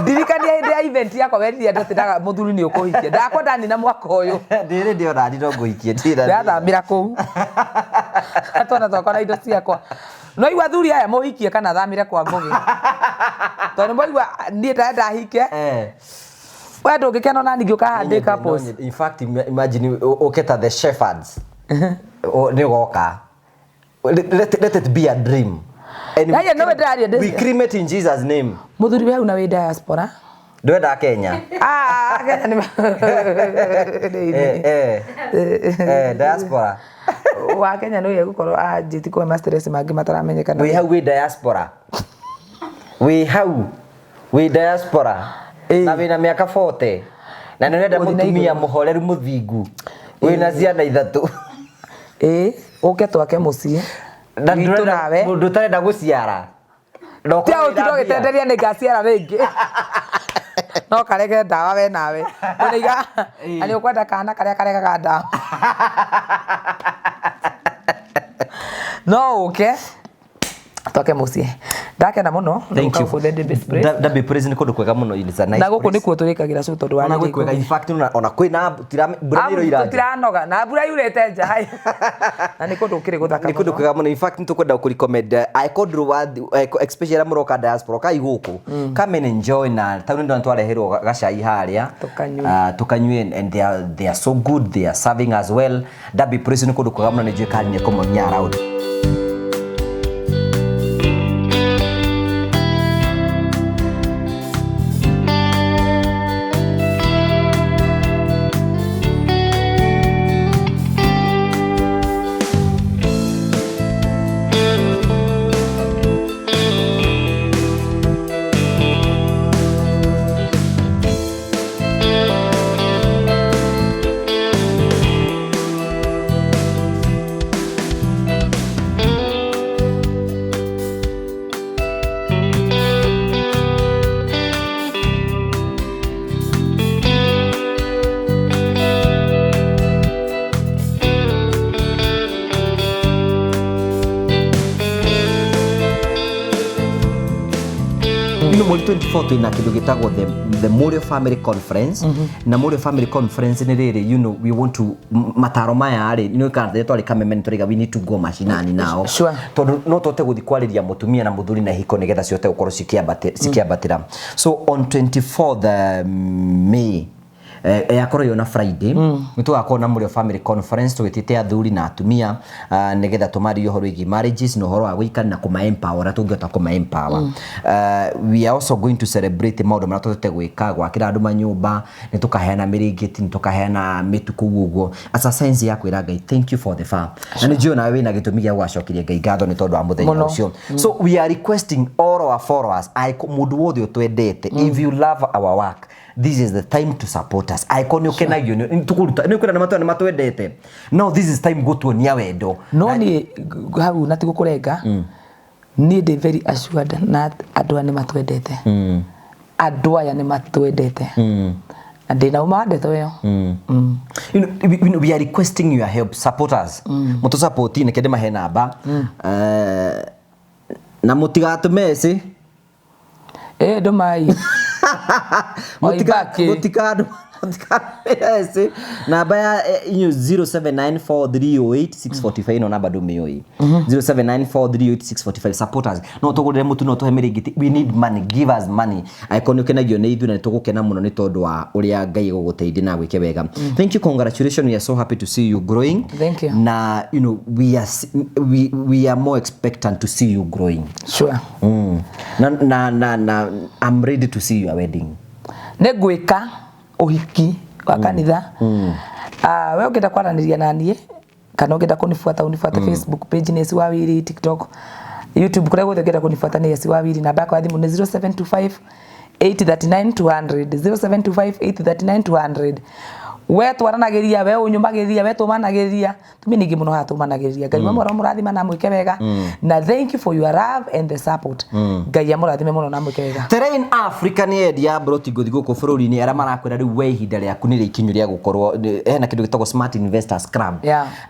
Ndirikania hĩndĩ ya event yakwa werire andũ atĩ ndaga mũthuri nĩ ũkũhikia. Ndakwa ndanina mwaka ũyũ. Ndĩrĩ ndĩ ona niĩ no ngũhikie ndirĩ na thĩna. Ndĩrathamĩra kũu. Twana twakwa na indo ciakwa. No igua athuri aya mũhikie kana thamĩre kwa Ngũgĩ. Tondũ mwaigua niĩ ndarenda hike. Eh. We ndũngĩkena ona ningĩ ũkaha ndĩ couples. In fact imagine ũke ta the shepherds. Nĩ ũgoka. Let it be a dream. And Yaani, no ndĩraria ndĩ- we cream it in Jesus name. Mũthuri wĩ hau na wĩ diaspora. Ndwenda Kenya. Ah, Kenya nĩ Eh, eh. Eh, diaspora. wa Kenya nĩ egũkorwo anjĩtie kũhe ma stress mangĩ mataramenyekana. Wĩ hau wĩ diaspora. Wĩ hau wĩ diaspora. Ĩĩ. Na wĩna mĩaka 40. Na nĩ ũrenda Gũthiĩ na mũtumia igũrũ. mũhoreru mũthingu. Wĩna ciana ithatũ. Ĩĩ, ũke twake mũciĩ. Na Witũ ndũrenda nawe. mũndũ ũtarenda gũciara. Na ũkorwo Tia wĩna ũtinda mbia. ũgĩtenderia nĩ ngaciara rĩngĩ. No karege ndawa we nawe. Ũnaiga Ĩĩ. na nĩ ũkwenda kana karĩa karegaga ndawa. No ũke twake mũciĩ. Ndakena mũno nĩ Thank gũka you. gũkũ The Derby Place. Derby Place nĩ kũndũ kwega mũno. It's a nice Na gũkũ place. nĩkuo tũrĩkagĩra show tondũ wa Ona gwĩ rĩrĩ kwega. In fact ona kwĩna mbura nĩ ĩroira nja. Tũtiranoga na mbura yurĩte nja hai. Na nĩ kũndũ gũkĩrĩ gũthaka Nĩ kũndũ mũno. kwega mũno. In fact nĩ tũkwenda gũkũ-recommend angĩkorwo ndũrĩ wathiĩ especially arĩa mũroka diaspora ũkai gũkũ. Come and enjoy na taũni ndona twareherwo gacai harĩa. Tũkanyue. Ah, tũkanyue and they are so good, they are serving as well. Derby Place nĩ kũndũ kwega mũno nĩ njũĩ Karen nĩ ekũmonia around. No mweri 24 twina kindu gitagwo the Morio Family Conference. Na Morio Family Conference ni riri, you know, we want to mataro maya ri ni kana twari kameme ni turiga we need to go mashinani nao. Tondu no tote guthi kwariria mutumia na muthuri na hiko nigetha ciote gukorwo cikiambatira. So on 24th May yakorwo yona Friday nĩ tũgakorwo na Morio Family Conference tũgĩtĩte athuri na atumia nĩgetha tũmarie ũhoro wĩgiĩ marriages na ũhoro wa gũikara na kũma empower ũrĩa tũngĩhota kũma empower. We are also going to celebrate maũndũ marĩa tũhotete gwĩka gwakĩra andũ manyũmba, nĩ tũkaheana mĩrĩngĩti, nĩ tũkaheana mĩtu kũu ũguo as a sense ya kwĩra Ngai thank you for the far. Na nĩ njũĩ nawe wĩna gĩtũmi gĩa gũgacokeria Ngai ngatho nĩ tondũ wa mũthenya Mũno. ũcio. So we are requesting all All our followers, mũndũ wothe ũtwendete, if you love our work, this is the time to support us. Angĩkorwo nĩ ũkenagio nĩ tũkũruta, nĩ ũkwenda nĩ matwendete, no this is time gũtuonia wendo. No niĩ hau na ti gũkũrenga, niĩ ndĩ very assured na andũ aya nĩ matwendete, andũ aya nĩ matwendete, na ndĩna ũma wa ndeto ĩyo. We are requesting your help. Support us, mũtũ support nĩke ndĩmahe namba. Na mũtigatũme eci. Ĩ ndũmai. Oibaki. Mũtigatũme namba ya inyu 0794308645. Ĩno namba ndũmĩũĩ, 0794308645. Support us, no tũgũrĩre mũtu, no tũhe mĩrĩngĩti. We need money, give us money angĩkorwo nĩ ũkenagio nĩ ithuĩ, na nĩ tũgũkena mũno nĩ tondũ wa ũrĩa Ngai egũgũteithia na gwĩke wega. Thank you, congratulations, we are so happy to see you growing. Thank you. Na we are more expectant to see you growing. Sure. Na I'm ready to see your wedding. Nĩ ngwĩka ũhiki wa kanitha. Ah, we ũngĩenda kwaranĩria na niĩ kana ũngĩenda kũnibuata, ũnibuate Facebook page nĩ Esi Wawiri, TikTok, YouTube, kũrĩa guothe ũngĩenda kũnibuata nĩ Esi Wawiri. Namba yakwa ya thimũ nĩ 0725 839 200, 0725 839 200. We twaranagĩria, we ũnyũmagĩrĩria, we tũmanagĩrĩria, tumia ningĩ mũno haha tũmanagĩrĩria. Ngai wa mwaro mũrathima na mwĩke wega, na thank you for your love and the support. Ngai amũrathime mũno na mwĩke wega. Terrain Africa nĩ endia broti ngũthi gũkũ bũrũri-inĩ arĩa marakwĩra rĩu we ihinda rĩaku nĩ rĩkinyu rĩa gũkorwo hena kĩndũ gĩtagwo Smart Investors Club.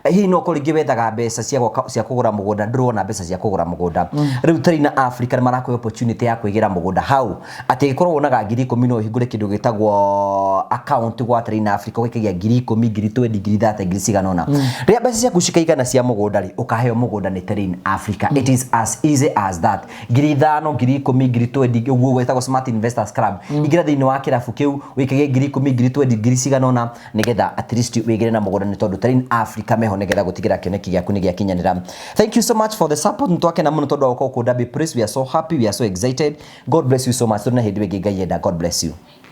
Hihi no korwo rĩngĩ wethaga mbeca cia gwaka, cia kũgũra mũgũnda, ndũrona mbeca cia kũgũra mũgũnda. Rĩu Terrain Africa nĩ marakũhe opportunity ya kwĩgĩra mũgũnda hau, atĩ ĩkorwo wonaga 10,000, no ũhingũre kĩndũ gĩtagwo account gwa Terrain Africa, ũgaikagia 10,000, 20,000, 30,000, ngiri cigana ũna. Rĩrĩa mbeca ciaku cikaigana cia mũgũnda rĩ, ũkaheo mũgũnda nĩ Terrain Africa. It is as easy as that. 5,000, 10,000, 20,000, ũguo gwĩtagwo Smart Investors Club. Ingĩra thĩinĩ wa kĩrabu kĩu, wĩikagie 10,000, 20,000, ngiri cigana ũna, nĩgetha at least wĩgĩre na mũgũnda, nĩ tondũ Terrain Africa meho nĩgetha gũtigĩra kĩoneki gĩaku nĩ gĩakinyanĩra. Thank you so much for the support. Nĩtwakena mũno tondũ wa gũkorwo kũu Derby Place. We are so happy, we are so excited. God bless you so much. Tũrĩ na hĩndĩ ĩngĩ Ngai enda. God bless you.